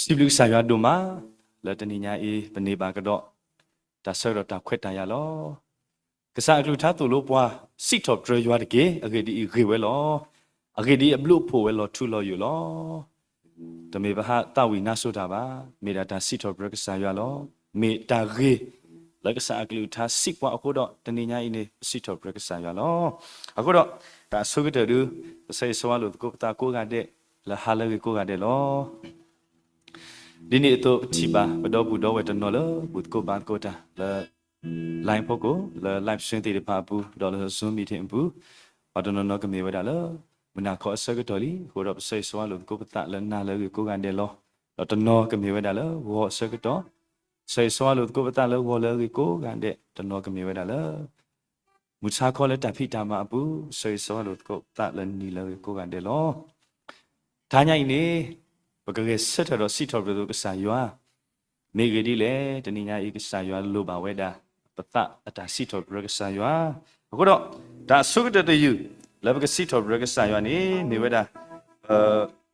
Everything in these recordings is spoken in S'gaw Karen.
စံးဘျုးကစၢ်ယွၤဒိၣ်မး, လၢတနံၤညါအံၤ ပန့ၢ်ဘၣ်ကဒီး တၢ်ဆၢကတီၢ်တၢ်ခွဲးတၢ်ယာ်လီၤ. ကစၢ်အကလုၢ်ကထါသိၣ်လိပှၤ စံးထီၣ်ပတြၢၤယွၤတက့ၢ်. အဂ့ၢ်ဒ်အံၤ, ဂ့ၤဝဲလီၤ. အဂ့ၢ်ဒ်အံၤ, အဘျုးအဖှိၣ်ဝဲလီၤထူလီၤယိာ်လီၤ. တမ့ၢ်ပဟးသးဝံၣ်နါစိၤတၢ်ဘၣ်. မ့ၢ်ဒၣ်တၢ်စံးထီၣ်ပတြၢၤကစၢ်ယွၤလီၤ. မ့ၢ်တၢ်ဂ့ၤ လၢကစၢ်အကလုၢ်ကထါစံးပှၤအဃိဒီး တနံၤညါအံၤန့ၣ် ပစံးထီၣ်ပတြၢၤကစၢ်ယွၤလီၤ. အဃိဒီး တၢ်အဆိကတၢၢ်ဒုး ပဆၢဂ့ၤဆၢဝါလိာ်သကိးပသးကိးဂၤဒဲး လၢဟါလၢအဂ့ၤကိးဂၤဒဲးလီၤ. ဒ်န့ၣ်အသိး ပထံၣ်ဘၣ်ပဒီပုၢ်ဒီဝဲၢ်တနီၤလၢ ဘူၣ်သကိးဘါသကိးတၢ်လၢ line ဖီခိၣ်, လၢ live stream သ့ၣ်တဖၣ်အပူၤ, ဒီးလၢ Zoom meeting အပူၤ, ပှၤတနီၤနီၤကမ့ၢ်ဝဲဒၣ်လၢ မုၢ်နၤခီအဆၢကတီၢ်လံ. အဃိဒီးပဆၢဂ့ၤဆၢဝါလိာ်သကိးပသးလၢနၤလၢအဂ့ၤကိးဂၤဒဲးလီၤ. ဒီးတနီၤကမ့ၢ်ဝဲဒၣ်လၢဂီၤအဆၢကတီၢ်, ဆၢဂ့ၤဆၢဝါလိာ်သကိးပသးလၢဂီၤလၢအဂ့ၤကိးဂၤဒဲး, တနီၤကမ့ၢ်ဝဲဒၣ်လၢ မုၢ်ဆါခီလၢတၢ်ဖံးတၢ်မၤအပူၤ, ဆၢဂ့ၤဆၢဝါလိာ်သကိးပသးလၢနံၤလၢအဂ့ၤကိးဂၤဒဲးလီၤ. တဟါညါအံၤန့ၣ် ပကဂဲၤဆၢထၢၣ်ဒီးစံးထီၣ်ပတြၢၤကစၢ်ယွၤ, မ့ၢ်ဂ့ၢ်ဒ်လဲၣ်, တနံၤညါအံၤ ကစၢ်ယွၤလိၣ်ဘၣ်ဝဲဒၣ် ပသးအတၢ်စံးထီၣ်ပတြၢၤကစၢ်ယွၤ. အဃိဒီး တၢ်အဆိကတၢၢ်တယုၢ် လၢပကစံးထီၣ်ပတြၢၤကစၢ်ယွၤန့ၣ် မ့ၢ်ဝဲဒၣ်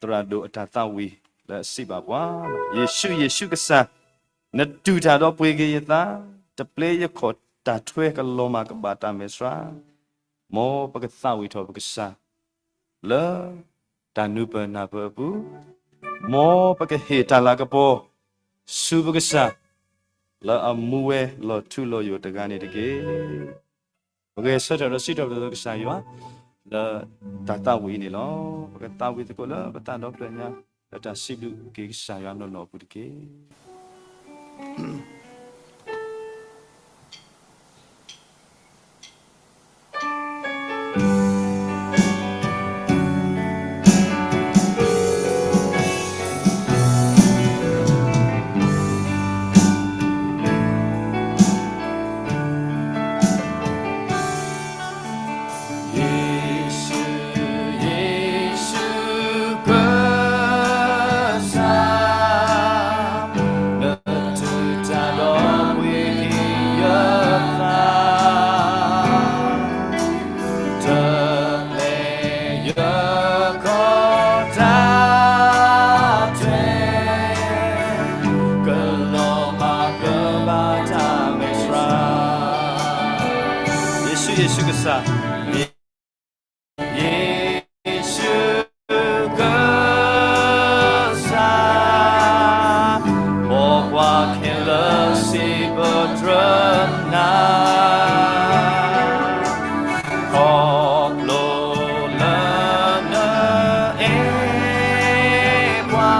သရၣ်ဒိၣ်အတၢ်သးဝံၣ်လၢအစံးဘၣ်ပှၤ, ယ့ၣ်ၡူး, ယ့ၣ်ၡူးကစၢ်, နတူၢ်တၢ်ဒီးပှ့ၤက့ၤယသး, တပျဲယခီၣ်တၢ်ထွဲကလီၤမၢ်ကဘၣ်တၢ်မဲာ်ဆှး, မ်ပကသးဝံၣ်ထီၣ်ပကစၢ် လၢတၢ်နုာ်ပၢၢ်နၢ်ပၢၢ်အပူၤ, မ်ပကဟ့ၣ်တၢ်လၤကပီၤ ဆူပကစၢ် လၢအမူဝဲလီၤထူလီၤယိာ်တဂၤန့ၣ်တက့ၢ်. ပဂဲၤဆၢထၢၣ်ဒီးစံးထီၣ်ပတြၢၤကစၢ်ယွၤ လၢတၢ်သးဝံၣ်အံၤန့ၣ်လီၤ. ပကသးဝံၣ်သကိးလၢပသးဒီဖျၢၣ်ညါ လၢတၢ်စံးဘျုးက့ၤကစၢ်ယွၤနီၢ်နီၢ်အပူၤတက့ၢ်. ယ့ၣ်ၡူး, ယ့ၣ်ၡူးကစၢ်, နတူၢ်တၢ်ဒီးပှ့ၤက့ၤယသး, တပျဲယခီၣ်တၢ်ထွဲ ကလီၤမၢ်ကဘၣ်တၢ်မဲာ်ဆှး. ယ့ၣ်ၡူး, ယ့ၣ်ၡူးကစၢ်, ယ့ၣ်ၡူးကစၢ်, မ်ပှၤခဲလၢာ်စံးပတြၢၤနၤ ခီဖျိလၢနအဲၣ်ပှၤ,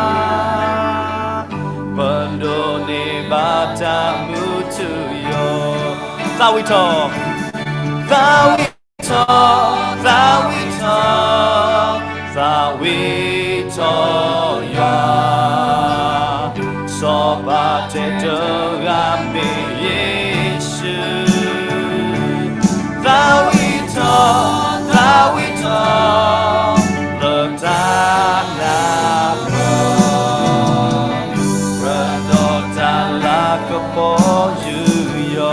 ပဒိးန့ၢ်ဘၣ်တၢ်မူထူယိာ်. သးဝံၣ်ထီၣ်, သးဝံၣ်ထီၣ်, သးဝံၣ်ထီၣ်, သးဝံၣ်ထီၣ်ယွၤ, စီၤပၤတဲတဂၤမ့ၢ်ယ့ၣ်ၡူး, သးဝံၣ်ထီၣ်, သးဝံၣ်ထီၣ်, လၢတၢ်နၢ်ပၢၢ်, ရၤဒီးတၢ်လၤကပီၤယူးယီၣ်.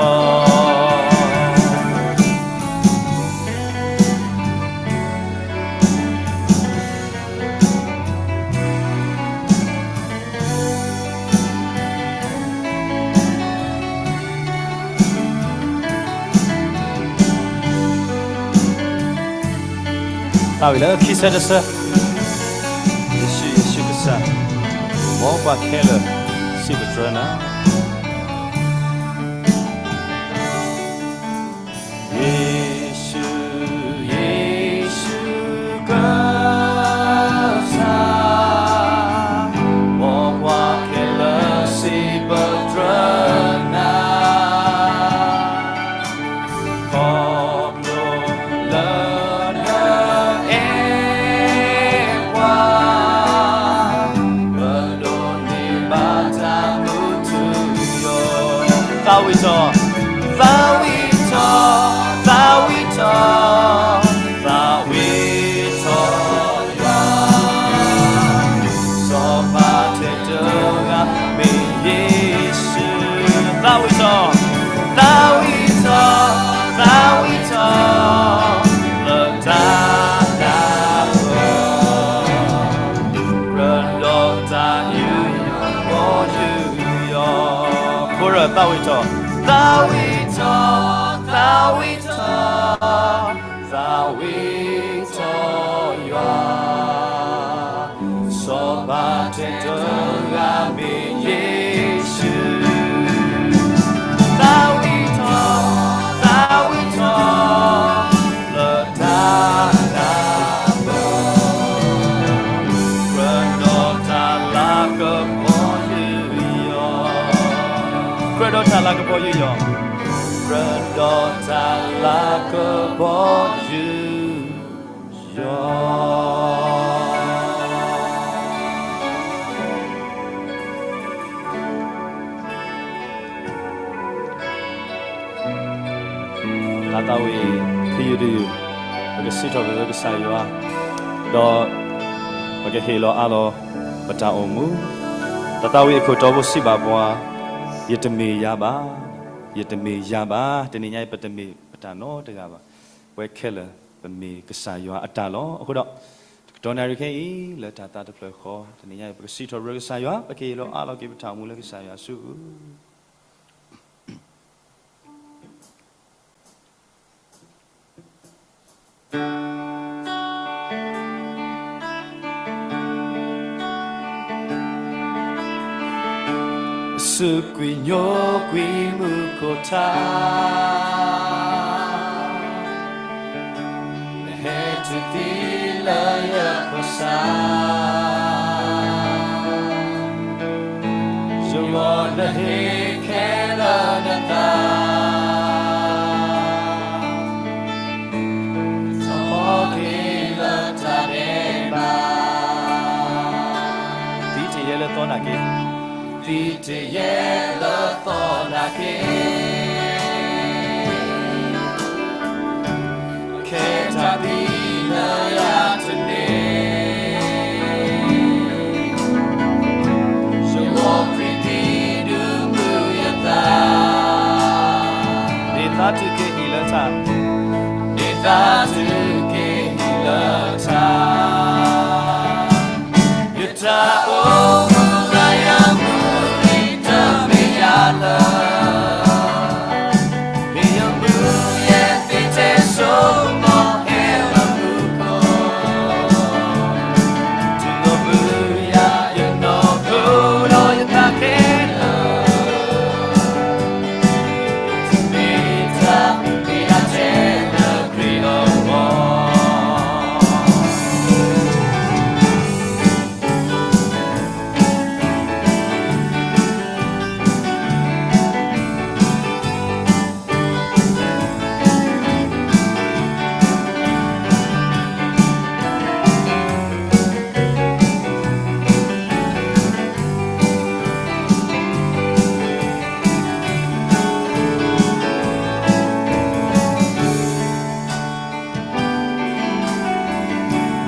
သးဝံၣ်လၢခံဆၢတဆၢ, ယ့ၣ်ၡူး, ယ့ၣ်ၡူးကစၢ်, မ်ပှၤခဲလၢာ်စံးပတြၢၤနၤ. ယ့ၣ်ၡူး, ယ့ၣ်ၡူးကစၢ်, မ်ပှၤခဲလၢာ်စံးပတြၢၤနၤ, ခီဖျိလၢနအဲၣ်ပှၤ, ပဒိးန့ၢ်ဘၣ်တၢ်မူထူယိာ်. သးဝံၣ်ထီၣ်, သးဝံၣ်ထီၣ်, သးဝံၣ်ထီၣ်, သးဝံၣ်ထီၣ်ယွၤ, စီၤပၤထဲတဂၤမ့ၢ်ယ့ၣ်ၡူး. သးဝံၣ်ထီၣ်, သးဝံၣ်ထီၣ်, သးဝံၣ်ထီၣ်, လၢတၢ်နၢ်ပၢၢ်, ရၤဒီးတၢ်ယူးယီၣ်. ယွၤ, chorus သးဝံၣ်ထီၣ်, သးဝံၣ်ထီၣ်, သးဝံၣ်ထီၣ်, သးဝံၣ်ထီၣ်ယွၤ, စီၤပၤထဲတဂၤမ့ၢ်ယ့ၣ်ၡူး, သးဝံၣ်ထီၣ်, သးဝံၣ်ထီၣ်, လၢတၢ်ဒၣ်ပၢၢ်, ကြၢးဒီးတၢ်လၤကပီၤယုာ်ယွၤ, ကြၢးဒီးတၢ်လၤကပီၤယုာ်ယွၤ, ကြၢးဒီးတၢ်လၤကပီၤယုာ်ယွၤ. တၢ်သးဝံၣ်တယုၢ်တယုၢ်, ပကစံးထီၣ်ပတြၢၤကစၢ်ယွၤ, ဒီးပကဟ့ၣ်လီၤအါလီၤပတၢ်အိၣ်မူ, တၢ်သးဝံၣ်အခိၣ်တီဖိစံးဘၣ်ပှၤ, ယတမ့ၢ်ယၤဘၣ်, ယတမ့ၢ်ယၤဘၣ်, တနံၤညါအံၤ ပတမ့ၢ်ပတၢ်နီတဂၤဘၣ်, ပဝဲခဲလၢာ်ပမ့ၢ်ကစၢ်ယွၤအတၢ်လီၤ. အဃိဒီး တကတီၢ်နၣ်ရံၣ်ခဲအံၤ လၢတၢ်သးတဖျၢၣ်ဃီ, တနံၤညါအံၤ ပကစံးထီၣ်ပတြၢၤကစၢ်ယွၤ, ပကဟ့ၣ်လီၤအါလီၤက့ၤပတၢ်အိၣ်မူလၢကစၢ်ယွၤအစုပူၤ. ဆူကွံာ်ညိကွံာ်မူခိၣ်ထါ, နဟဲတုၤလၢယကစၢ်, ယဂီၢ်နဟ့ၣ်ခဲလၢာ်နသး, ထီၣ်က့ၤလၢတၢ်ဒဲးဘး, သံတယဲလၢသီနာ်က့, သံတယဲလၢသီနာ်က့, ခဲတၢ်သံလၢယၤတန့ၢ်, ယဂီၢ်ခရံာ်သံဒုးမုာ်ယသး, ဒ်သိးတုၤက့ၤဟံၣ်လၢတၢ်, ဒ်သိးတုၤက့ၤဟံၣ်လၢတၢ်, ယတၢ်အိၣ်မူလၢယၤမုၢ်နံၤတမ့ၢ်ယၤလၢ, မ့ၢ်ယမုၢ်ယဲသ့ထဲစိကမီၤဟဲလၢမူခိၣ်, တုၤလီၤဘုးယၤယနီၢ်ခိဒီးယသးခဲလၢာ်, မ့ၢ်တၢ်မ့ၢ်တၢ်ထဲလၢခရံာ်အဂီၢ်. သ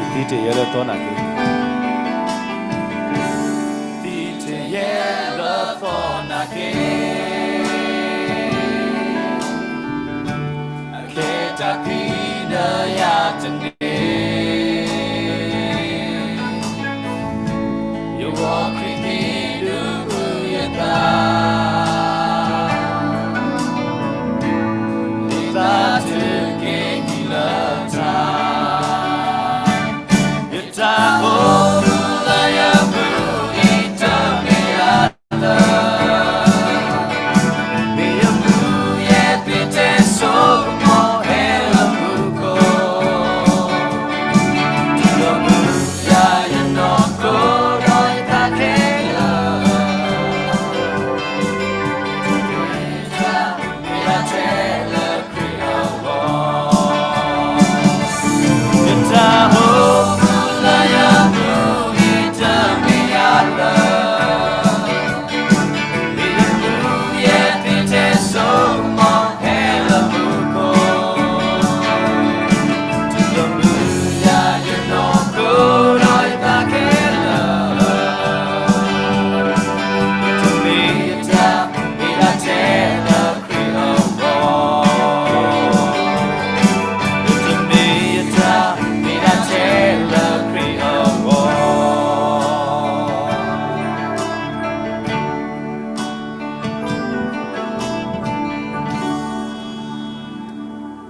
ံတယဲလၢသီနာ်က့, သံတယဲလၢသီနာ်က့, အခဲတၢ်သံလၢယၤတန့ၢ်, ယဂီၢ်ခရံာ်သံဒုးမုာ်ယသး, ဒ်သိးတုၤက့ၤဟံၣ်လၢတၢ်, ယတၢ်အိၣ်မူလၢယၤမုၢ်နံၤတမ့ၢ်ယၤလၢ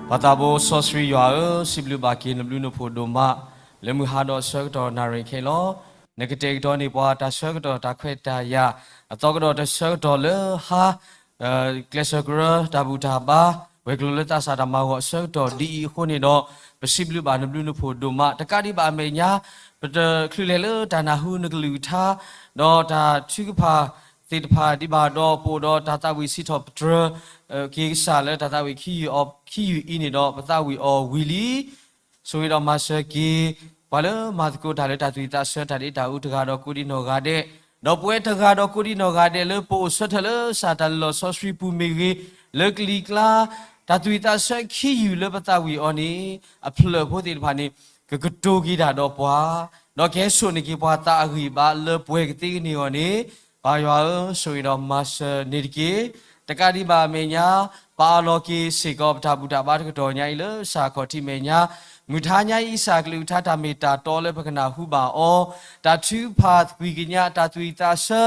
ပၢ်သးဘိစီဆှံယွၤဧၢ, စံးဘျုးဘၣ်က့ၤနဘျုးနဖှိၣ်ဒိၣ်မး လၢမုၢ်ဟါဒီးဆၢကတီၢ်နၣ်ရံၣ်ခဲအံၤလီၤ. နကတဲာ်ကတီၤန့ၢ်ပှၤတၢ်ဆၢကတီၢ်တၢ်ခွဲးတၢ်ယာ် အသီကဒီးတၢ်ဆၢကတီၢ်လၢဟါ ကျဲးစၢးကရၢတၢ်ဘူၣ်တၢ်ဘါ ဝဲၤကျိၤလၢသးစၢ်တၢ်မၤဂီၤအဆၢကတီၢ်ဒ်အံၤအဃိန့ၣ်ဒီး ပစံးဘျုးဘၣ်နဘျုးနဖှိၣ်ဒိၣ်မး တကးဒံးဘၣ်အမဲာ်ညါ ပတချုးလဲၤလၢတၢ်နၢ်ဟူနကလုၢ်ကထါ ဒီးတၢ်ထုကဖၣ်သ့ၣ်တဖၣ်ဒံးဘၣ်ဒီး ပအိၣ်ဒီးတၢ်သးဝံၣ်စံးထီၣ်ပတြၢၤ က့ၤကစၢ်လၢတၢ်သးဝံၣ်ခံယူၢ်အီၤခံယူၢ်အံၤန့ၣ်ဒီး ပသးဝံၣ်အီၤဝံၤလံ ဆိၣ်ဂ့ၤဒီးမၤစၢၤက့ၤ ပှၤလၢမၤသကိးတၢ်လၢတၢ်သူၣ်ဝံၣ်သးဆၢတၢ်ဒ့တၢ်အူတဂၤဒီးကိးဒံနီၢ်ဂၤဒဲး, ဒီးပဝဲတဂၤဒီးကိးဒံနီၢ်ဂၤဒဲးလၢပအိၣ်ဆၢထၢၣ်လၢကစၢ်တၢ်လၢလီၢ်စီဆှံပူၤမ့ၢ်ဂ့ၤ, လၢကလံၤကျါ တၢ်သူၣ်ဝံၣ်သးဆၢခံယူၢ်လၢပသးဝံၣ်အီၤန့ၣ် အဖျၢၣ်ဖိသ့ၣ်တဖၣ်န့ၣ် ကကတိၤက့ၤတၢ်ဒီးပှၤ, ဒီးကဟဲစိာ်န့ၢ်က့ၤပှၤသးအဂံၢ်အဘါလၢပှဲၤကသ့ကန့ၢ်အီၤန့ၣ်, ပၢ်ယွၤဧၢ, ဆိၣ်ဂ့ၤဒီးမၤစၢၤန့ၣ်တက့ၢ်. တကးဒံးဘၣ်အမဲာ်ညါ ပအးလီၤက့ၤစ့ၢ်ကီးပတၢ်ဘူၣ်တၢ်ဘါတကတီၢ်ညါအံၤလၢကစၢ်ခီၣ်ထံးမဲာ်ညါ, မုၢ်ထါညါအံၤကစၢ်ကလုၢ်ကထါတၢ်မ့ၢ်တၢ်တီလၢပကနၢ်ဟူဘၣ်အီၤ, တၢ်ထုကဖၣ်ကွံာ်ကညးတၢ်သူၣ်ဝံၣ်သးဆၢ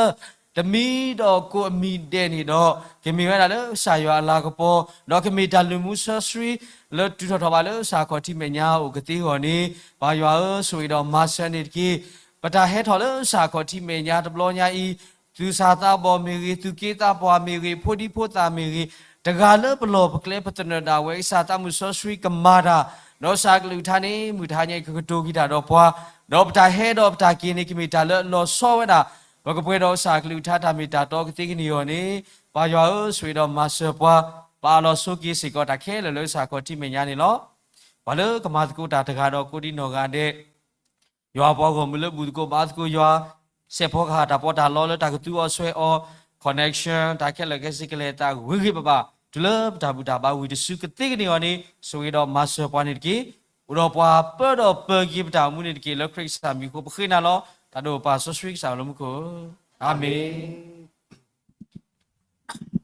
တမံၤဒီးကိးအမံၤဒဲးန့ၣ်ဒီး ကမ့ၢ်ဝဲဒၣ်လၢကစၢ်ယွၤအလၤကပီၤ, ဒီးကမ့ၢ်တၢ်လုၢ်မူစီဆှံ လၢတုၤထီၣ်ထီၣ်ဘၣ်လၢကစၢ်ခီၣ်ထံးမဲာ်ညါအိၣ်ကသ့အဂီၢ်န့ၣ်, ပၢ်ယွၤဧၢ, ဆိၣ်ဂ့ၤဒီးမၤစၢၤန့ၣ်တက့ၢ်. ပတၢ်ဟဲထီၣ်လၢကစၢ်ခီၣ်ထံးမဲာ်ညါတဘျီညါအံၤ, သူၣ်စၢ်သးဘီၣ်မ့ၢ်ဂ့ၤ, သူၣ်က့သးပှၢ်မ့ၢ်ဂ့ၤ, ဖိဒံဖိသၣ်မ့ၢ်ဂ့ၤ, တဂၤလၢပလီၢ်ပကျဲပသနၢၣ်ဒၣ်ဝဲကစၢ်သးမုၢ်စီဆှံကမၤတၢ်, ဒီးကစၢ်ကလုၢ်ကထါန့ၣ် မုၢ်ထါညါအံၤကကတိၤက့ၤတၢ်ဒီးပှၤ, ဒီးပတၢ်ဟဲဒီးပတၢ်က့ၤန့ၣ် ကမ့ၢ်တၢ်လၢအလီၤဆီဝဲဒၣ်, ပကပှဲၤဒီးကစၢ်ကလုၢ်ကထါတၢ်မ့ၢ်တၢ်တီကသ့ကန့ၢ်အီၤန့ၣ်, ပၢ်ယွၤဧၢ, ဆိၣ်ဂ့ၤဒီးမၤစၢၤပှၤ, ပအးလီၤဆိက့ၤစ့ၢ်ကီးတၢ်ခဲလၢာ်လၢကစၢ်ခီၣ်ထံးမဲာ်ညါန့ၣ်လီၤ. ပှၤလၢကမၤသကိးတၢ်တဂၤဒီးကိးဒံနီၢ်ဂၤဒဲး ယွၤပှၤဂီၢ်မုၢ်လၢဘူၣ်သကိးဘါသကိးယွၤ, စဲးဖီကဟၣ်တၢ်ပီးတၢ်လီလၢတၢ်ကသူအီၤဆွဲအီၤ, connection တၢ်ခဲလၢာ်ခဲဆ့ကလဲၤသးဂ့ၤဂ့ၤဘၣ်ဘၣ်, တုၤလၢပတၢ်ဘူၣ်တၢ်ဘါဝံၤတစုကသ့ကန့ၢ်အီၤန့ၣ်, ဆိၣ်ဂ့ၤဒီးမၤစၢၤပှၤန့ၣ်တက့ၢ်. အိၣ်ဒီးပှၤပၢဒီးပၢၤက့ၤပတၢ်အိၣ်မူန့ၣ်တက့ၢ်. လၢခရံာ်ကစၢ်မံၤအဃိပဃ့နၤလီၤ. တၢ်ဒိၣ်ပၢ်စီဆှံကစၢ်လၢမူခိၣ်, အၤမ့ၣ်.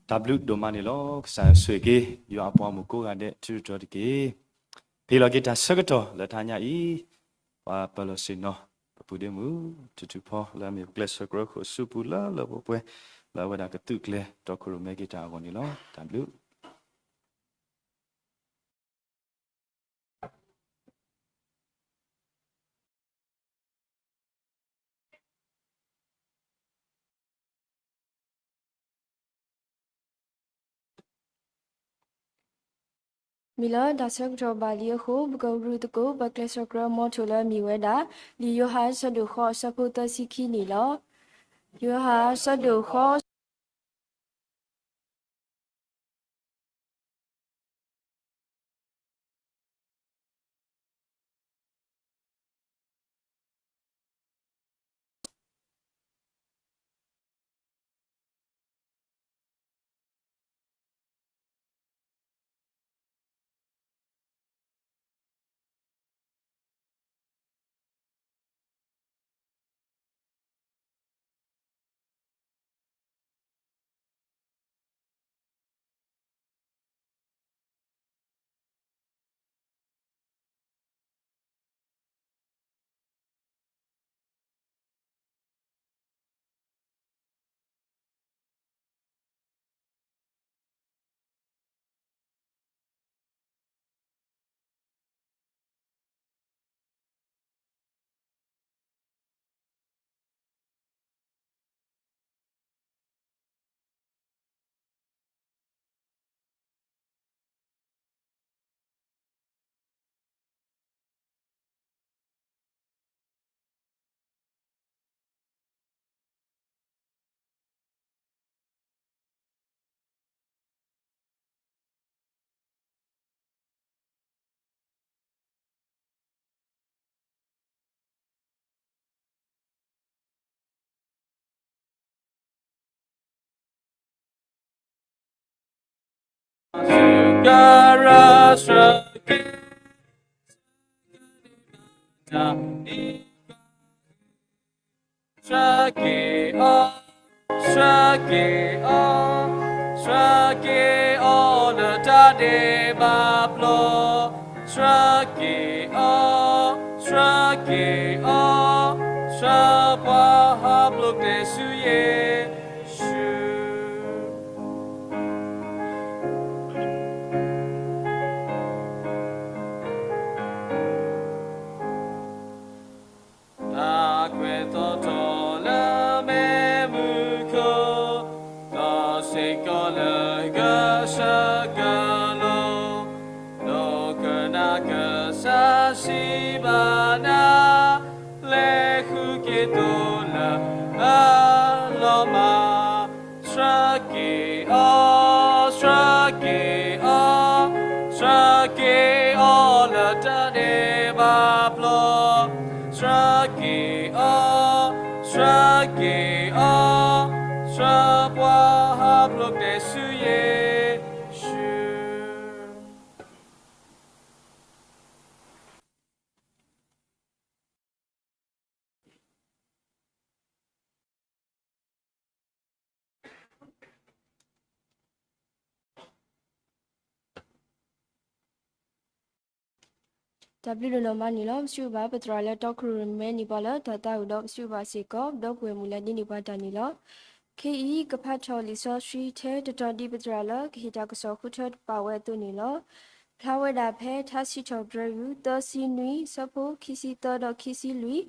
တၢ်ဘျုးဒိၣ်မးန့ၣ်လီၤ. ကစၢ်ဆိၣ်ဂ့ၤက့ၤ ယွၤအပှၤဂီၢ်မုၢ်ကိးဂၤဒဲး ထံရူၢ်ကီၢ်သဲးတက့ၢ်. ပဟ့ၣ်လီၤက့ၤတၢ်ဆၢကတီၢ်လၢတဟါညါအံၤ, ပှၤပၢၤလီၢ်ဆ့ၣ်နီၤ ပပုၢ်ဒ့မုၣ် ထူထူဖီ လၢအမ့ၢ်ပကျဲးစၢးကရၢခိၣ်အစုပူၤလၢလၢပှဲၤပှဲၤ, လၢအဝဲဒၣ်ကသုးကျဲၤတီခိၣ်ရိၣ်မဲက့ၤတၢ်အဂီၢ်န့ၣ်လီၤ. တၢ်ဘျုးမ့ၢ်လၢတၢ်ဆၢကတီၢ်ဘၣ်လံအဃိ, ပကရူၢ်သကိး ပကျဲးစၢးကရၢမီထိၣ်လၢအမ့ၢ်ဝဲဒၣ် လံာ်ယိၤဟၣ်အဆၢဒိၣ်ဃိး အဆၢဖိသၢဆံခံန့ၣ်လီၤ. ယိၤဟၣ်အဆၢဒိၣ်ဃိးဆှၢက့ၤအီၤ, ဆှၢက့ၤအီၤ, ဆှၢက့ၤအီၤ, ဆှၢက့ၤအီၤလၢတၢ်ဒဲးဘးပျီ, ဆှၢက့ၤအီၤ, ဆှၢက့ၤအီၤ, ဆှၢပှၤဟးဖျိးကျဲဆူယ့ၣ်ၡူး. သိလၢအလီၤမၢ်, ဆှၢက့ၤအီၤ, ဆှၢက့ၤအီၤ, ဆှၢက့ၤအီၤလၢတၢ်ဒဲးဘးဖျၢၣ်, ဆှၢက့ၤအီၤ, ဆှၢက့ၤအီၤ, ဆှၢပှၤဟးဖျိးတဲဆူယ့ၣ်ၡူး. တၢ်ဘျုးဒိၣ်နီၢ်မးန့ၣ်လီၤ. ပစံးဘျုးဘၣ်ပသရၣ်လၢတီခိၣ်ရိၣ်မဲန့ၢ်ပှၤလၢတၢ်သးဝံၣ်ဒီး ပစံးဘျုးဘၣ်စ့ၢ်ကီး ဒီပုၢ်ဝဲၢ်မုၣ်လၢဒ်န့ၢ်ပှၤတၢ်န့ၣ်လီၤ. ခဲအံၤကဖးထီၣ်လံာ်စီဆှံထဲတတီၤဒ်ပသရၣ်လၢကဟ့ၣ်တၢ်ကစီၣ်ဃုထၢတပာ်ဝဲအသိးန့ၣ်လီၤ. ဖျါဝဲဒၣ်ဖဲထါစံးထီၣ်ပတြၢၤယူၤ သၢဆံနွံ ဆၢဖိခံဆံသၢဒီးခံဆံလွံၢ်,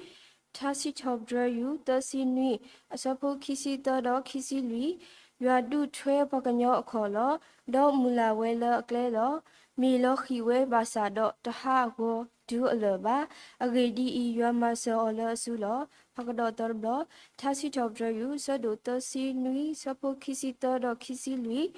ထါစံးထီၣ်ပတြၢၤယူၤ သၢဆံနွံ အဆၢဖိခံဆံသၢဒီးခံဆံလွံၢ်, ယွၤဒုးထွဲပှၤကညီအခီၣ်လီၤ, ဒီးမုၢ်လၢ်ဝဲလၢအကျဲလီၤ. မ့ၢ်လီၤဃံၤဝဲဘၣ်ဆၣ်ဒီးတဟးဂီၤတုၤအလၢာ်ဘၣ်. အဂ့ၢ်ဒ်အံၤ, ယွၤမၤစၢၤအီၤလၢအစုလီၤ. ဖးကဒီးသီတဘျီ, ထါစံးထီၣ်ပတြၢၤယူၤ ဆၢဒိၣ်သၢဆံနွံ ဆၢဖိခံဆံသၢဒီးခံဆံလွံၢ်,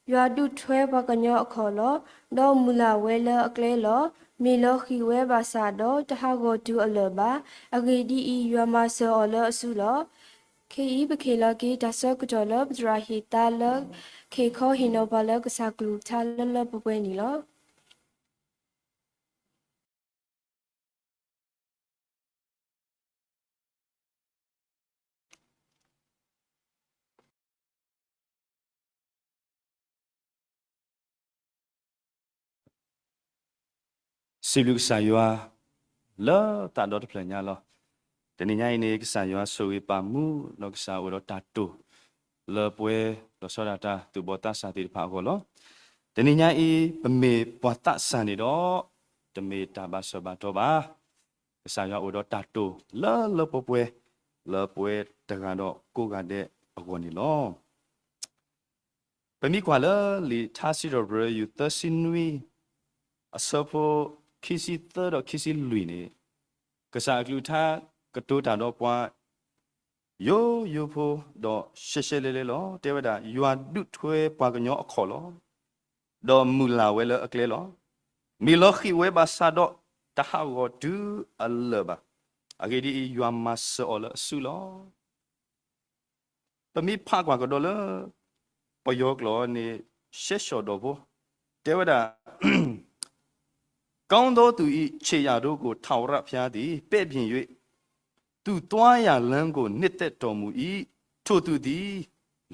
ယွၤဒုးထွဲပှၤကညီအခီၣ်လီၤ, ဒီးမုၢ်လၢ်ဝဲလၢအကျဲလီၤ. မ့ၢ်လီၤဃံၤဝဲဘၣ်ဆၣ်ဒီးတဟးဂီၤတုၤအလၢာ်ဘၣ်. အဂ့ၢ်ဒ်အံၤ, ယွၤမၤစၢၤအီၤလၢအစုလီၤ. ခဲအံၤပကဟ့ၣ်လီၤက့ၤတၢ်ဆၢကတီၢ်လၢပသရၣ်ဟ့ၣ်သါလၢ ကဟ့ၣ်ခီဟ့ၣ်နီၤပှၤလၢကစၢ်ကလုၢ်ကထါလၢလၢပှဲၤပှဲၤန့ၣ်လီၤ. စံးဘျုးကစၢ်ယွၤ လၢသးဒီတဖျၢၣ်ညါလီၤ. တနံၤညါအံၤန့ၣ် ကစၢ်ယွၤဆိၣ်ဂ့ၤပာ်မူ ဒီးကစၢ်အိၣ်ဒီးတၢ်တိာ် လၢပှဲၤလီၤဆီဒၣ်တၢ်သူၣ်ဘီၣ်သးစၢ်သ့ၣ်တဖၣ်အဂီၢ်လီၤ. တနံၤညါအံၤ ပမ့ၢ်ပှၤသးစၢ်န့ၣ်ဒီး တမ့ၢ်တၢ်ဘၣ်ဆၢဘၣ်တီၢ်ဘၣ်. ကစၢ်ယွၤအိၣ်ဒီးတၢ်တိာ်လၢလၢပှဲၤပှဲၤ လၢပှဲၤတဂၤဒီးကိးဂၤဒဲးအဂီၢ်န့ၣ်လီၤ. ပမ့ၢ်ကွၢ်လၢလံာ်ထါစံးထီၣ်ပတြၢၤယူၤသၢဆံနွံ အဆၢဖိခံဆံသၢဒီးခံဆံလွံၢ်န့ၣ်, ကစၢ်အကလုၢ်ကထါကတိၤတၢ်ဒီးပှၤ ယိယိဖိဒီးရှဲရှဲလဲလဲလီၤ. တဲဝဲဒၣ် ယွၤဒုးထွဲပှၤကညီအခီၣ်လီၤ. ဒီးမုၢ်လၢ်ဝဲလၢအကျဲလီၤ. မ့ၢ်လီၤဃံၤဝဲဘၣ်ဆၣ်ဒီး တဟးဂီၤတုၤအလၢာ်ဘၣ်. အဂ့ၢ်ဒ်အံၤ, ယွၤမၤစၢၤအီၤလၢအစုလီၤ. ပမ့ၢ်ဖးကွၢ်ကဒီးလၢ ပယီၤကျိာ်န့ၣ် ရှဲရှီၣ်ဒီးဖိ တဲဝဲဒၣ် ကောင်းသောသူ၏ခြေရာတို့ကို ထာဝရဘုရားသည် ပဲ့ပြင်၍ သူသွားရာလမ်းကို နှစ်သက်တော်မူ၏။ ထိုသူသည်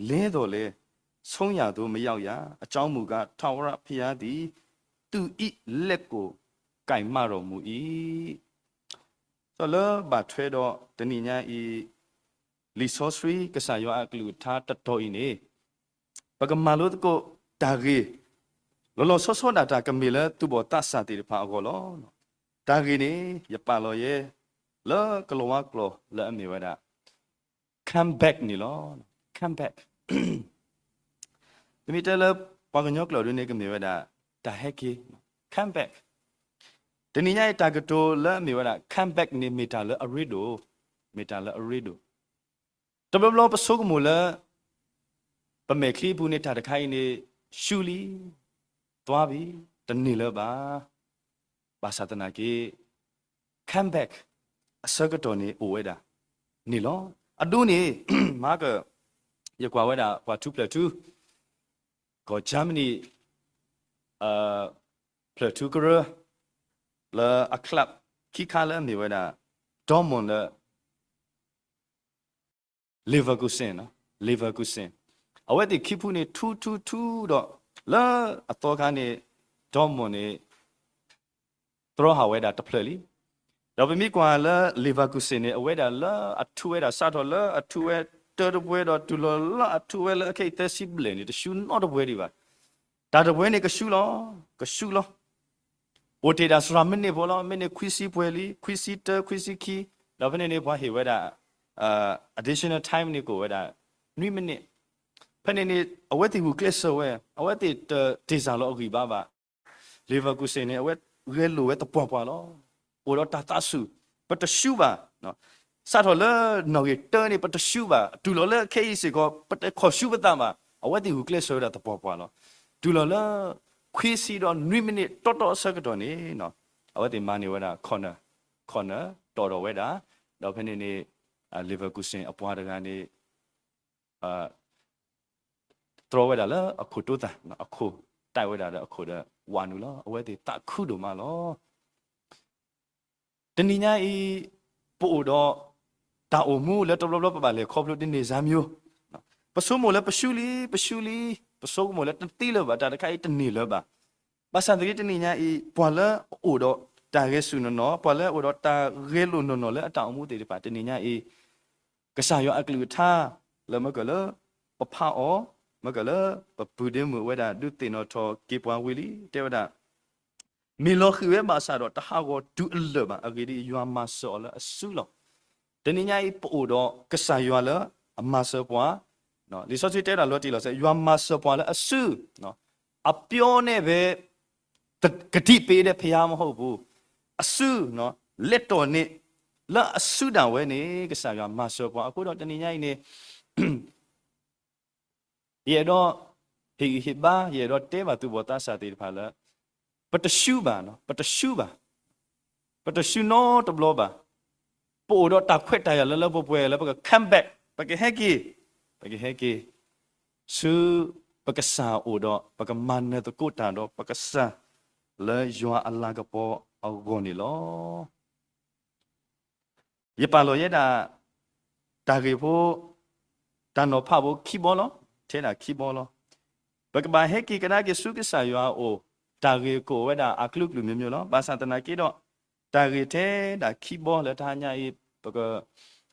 လဲသော်လည်း ဆုံးရာသို့ မရောက်ရ။ အကြောင်းမူကား ထာဝရဘုရားသည် သူ၏လက်ကို ကိုင်မတော်မူ၏. ဒီးလၢဘၣ်ထွဲဒီးတနံၤညါအံၤ လံာ်စီဆှံကစၢ်ယွၤအကလုၢ်ကထါတတီၤအံၤန့ၣ်, ပကမၤလိသကိးတၢ်ဂ့ၢ် လီၤလီၤဆီဆီဒၣ်တၢ်ကမ့ၢ်လၢသူၣ်ဘီၣ်သးစၢ်သ့ၣ်တဖၣ်အဂီၢ်လီၤ. တၢ်ဂ့ၢ်န့ၣ် ယပာ်လီၤယဲ လၢကလၤဝါကျိာ်လၢအမ့ၢ်ဝဲဒၣ် come back န့ၣ်လီၤ. Come back ပမ့ၢ်တဲလၢပှၤကညီကျိာ်ဒ်န့ၣ် ကမ့ၢ်ဝဲဒၣ် တၢ်ဟဲက့ၤ, come back. တနံၤညါအံၤ တၢ်ကတိၤလၢအမ့ၢ်ဝဲဒၣ် come back န့ၣ် မ့ၢ်တၢ်လၢအရ့ဒိၣ်, မ့ၢ်တၢ်လၢအရ့ဒိၣ်. တဘျီဘျီပဆိကမိၣ်လၢ ပမဲာ်ချံအပူၤန့ၣ် တၢ်တခါအံၤန့ၣ် ရှုံးလံ, သွားပြီ, တန့ၢ်လၢၤဘၣ်. ဘၣ်ဆၣ်သနာ်က့ come back အဆၢကတီၢ်န့ၣ် အိၣ်ဝဲဒၣ်န့ၣ်လီၤ. အဒိန့ၣ် မၤက ယကွၢ်ဝဲဒၣ်ပှၤထူဖျၢၣ်ထူ ကီၢ် Germany ဖျၢၣ်ထူကရၢ လၢအ club ခံခါလၢအမ့ၢ်ဝဲဒၣ် Dortmund လၢ Leverkusen, Leverkusen အဝဲသ့ၣ်ခံဖုန့ၣ် ထူထူထူဒီး လၢအသီခါန့ၣ် Dortmund န့ၣ် တြီဟးဝဲဒၣ်တဖျၢၣ်လံ. ဒီးပမ့ၢ်ကွၢ်လၢ Leverkusen န့ၣ် အဝဲဒၣ်လၢအထူဝဲဒၣ် စးထီၣ်လၢအထူဝဲတၢတပှဲၤဒီးတုၤလီၤလၢအထူဝဲလၢအခဲအံၤသၢဆံဘျဲၣ်န့ၣ် တရှုံးနီတပှဲၤဒံးဘၣ်. တၢ်တပှဲၤန့ၣ် ကရှုံးလီၤ, ကရှုံးလီၤ. အိၣ်တ့ၢ်ဒၣ်စှၤမံးနံးဖိလီၤ, မ့ၢ်န့ၢ်ခွံဆံပှဲၤလံ, ခွံဆံတၢ, ခွံဆံခံ, ဒီးဖဲန့ၣ်န့ၣ် ပှၤဟ့ၣ်ဝဲဒၣ် additional time န့ၣ်ကအိၣ်ဝဲဒၣ် နွံမံးနံး. ဖဲန့ၣ်န့ၣ် အဝဲသ့ၣ်ဂုာ်ကျဲးစၢးဝဲ, အဝဲသ့ၣ်တတ့ၢ်စၢ်လီၤအဂံၢ်ဘါဘၣ်. Leverkusen န့ၣ် အဝဲဂဲၤလိာ်ဝဲသပှၢ်ပှၢ်လီၤ. အိၣ်ဒီးတၢ်သးစူၤ, ပတရှုံးဘၣ်. စးထီၣ်လၢနီၣ်ဂံၢ်တၢန့ၣ် ပတဆူဘၣ်, တုၤလီၤလၢခဲအံၤစ့ၢ်ကီး ပတခီၣ်ဆူပသးဘၣ်, အဝဲသ့ၣ်ဂုာ်ကျဲးစၢးဝဲဒၣ်သပှၢ်ပှၢ်လီၤ. တုၤလီၤလၢ ခွံဆံဒီးနွံမံးနံးတီတီအဆၢကတီၢ်န့ၣ် အဝဲသ့ၣ်မၤန့ၢ်ဝဲဒၣ် corner, corner တီၣ်ထီၣ်ဝဲဒၣ်, ဒီးဖဲန့ၣ်န့ၣ် Leverkusen အပှၤတဂၤန့ၣ် တြီဝဲဒၣ်လၢအခိၣ်တိသၣ်, အခိၣ်တၢ်ဝဲဒၣ်ဒီးအခိၣ်ဒီးဝးနုာ်လီၤ. အဝဲသ့ၣ်သးခုဒိၣ်မးလီၤ. တနံၤညါအံၤ ပအိၣ်ဒီးတၢ်အိၣ်မူလၢတဘျီဘျီပဘၣ်လဲၤခီဖျိတန့ၢ်စါမံၤ, ပဆိကမိၣ်လၢပရှုံးလံ, ပရှုံးလံ, ပဆိကမိၣ်လၢတသ့လၢၤဘၣ်, တၢ်တခါအံၤတန့ၢ်လၢၤဘၣ်. ဘၣ်ဆၣ်သနာ်က့တနံၤညါအံၤ ပှၤလၢအအိၣ်ဒီးတၢ်ဂဲၤဆူၣ်နီၢ်နီၢ်, ပှၤလၢအအိၣ်ဒီးတၢ်ဂဲၤလိာ်နီၢ်နီၢ်လၢအတၢ်အိၣ်မူသ့ၣ်တဖၣ် တနံၤညါအံၤ ကစၢ်ယွၤအကလုၢ်ကထါ လၢမ့ၢ်ကလၢ ပဖးအီၤ, မ့ၢ်ကလၢ ပပုၢ်ဒ့မုၣ်ဝဲဒၣ် ဒုးသ့ၣ်နီၣ်ထီၣ်က့ၤပှၤဝံၤလံ တဲဝဲဒၣ် မ့ၢ်လီၤဃံၤဝဲဘၣ်ဆၣ်ဒီး တဟးဂီၤတုၤအလၢာ်ဘၣ်. အဂ့ၢ်ဒ်အံၤ, ယွၤမၤစၢၤအီၤလၢအစုလီၤ. တနံၤညါအံၤ ပအိၣ်ဒီးကစၢ်ယွၤလၢအမၤစၢၤပှၤ, လံာ်စီဆှံတဲဝဲဒၣ်လီၤတံၢ်လီၤဆဲး, ယွၤမၤစၢၤပှၤလၢအစု, အပျီန့ၢ်ဖဲ ကတိၤပ့ၤဒဲးဖယါမဟီၣ်ပူၤ, အစု, လဲၤတီၢ်န့ၢ် လၢအစုဒၣ်ဝဲန့ၣ် ကစၢ်ယွၤမၤစၢၤပှၤ. အဃိဒီးတနံၤညါအံၤန့ၣ် ယအဲၣ်ဒိးဟ့ၣ်ဂံၢ်ဟ့ၣ်ဘါ, ယအဲၣ်ဒိးတဲဘၣ်သူၣ်ဘီၣ်သးစၢ်သ့ၣ်တဖၣ်လၢ ပတရှုံးဘၣ်, ပတရှုံးဘၣ်, ပတရှုံးနီတဘျီဘၣ်. ပအိၣ်ဒီးတၢ်ခွဲးတၢ်ယာ်လၢလၢပှဲၤပှဲၤလၢပက come back, ပကဟဲက့ၤ, ပကဟဲက့ၤ ဆူပကစၢ်အအိၣ်ဒီး ပကမၤနၢၤသကိးတၢ်ဒီးပကစၢ် လၢယွၤအလၤကပီၤအဂီၢ်န့ၣ်လီၤ. ယပာ်လီၤယဲဒၣ် တၢ်ဂ့ၢ်ဖိ တၢ်နီၤဖးဖိခံဘီလီၤ. ထဲဒၣ်ခံဘီလီၤ. ပကဘၣ်ဟဲက့ၤကဒါက့ၤဆူကစၢ်ယွၤအအိၣ်, တၢ်ဂ့ၢ်ကအိၣ်ဝဲဒၣ်အကလုာ်ကလုာ် မျိုးမျိုး လီၤ. ဘၣ်ဆၣ်သနာ်က့ဒီး တၢ်ဂ့ၢ်ထဲဒၣ်ခံဘီလၢတဟါညါအံၤ ပက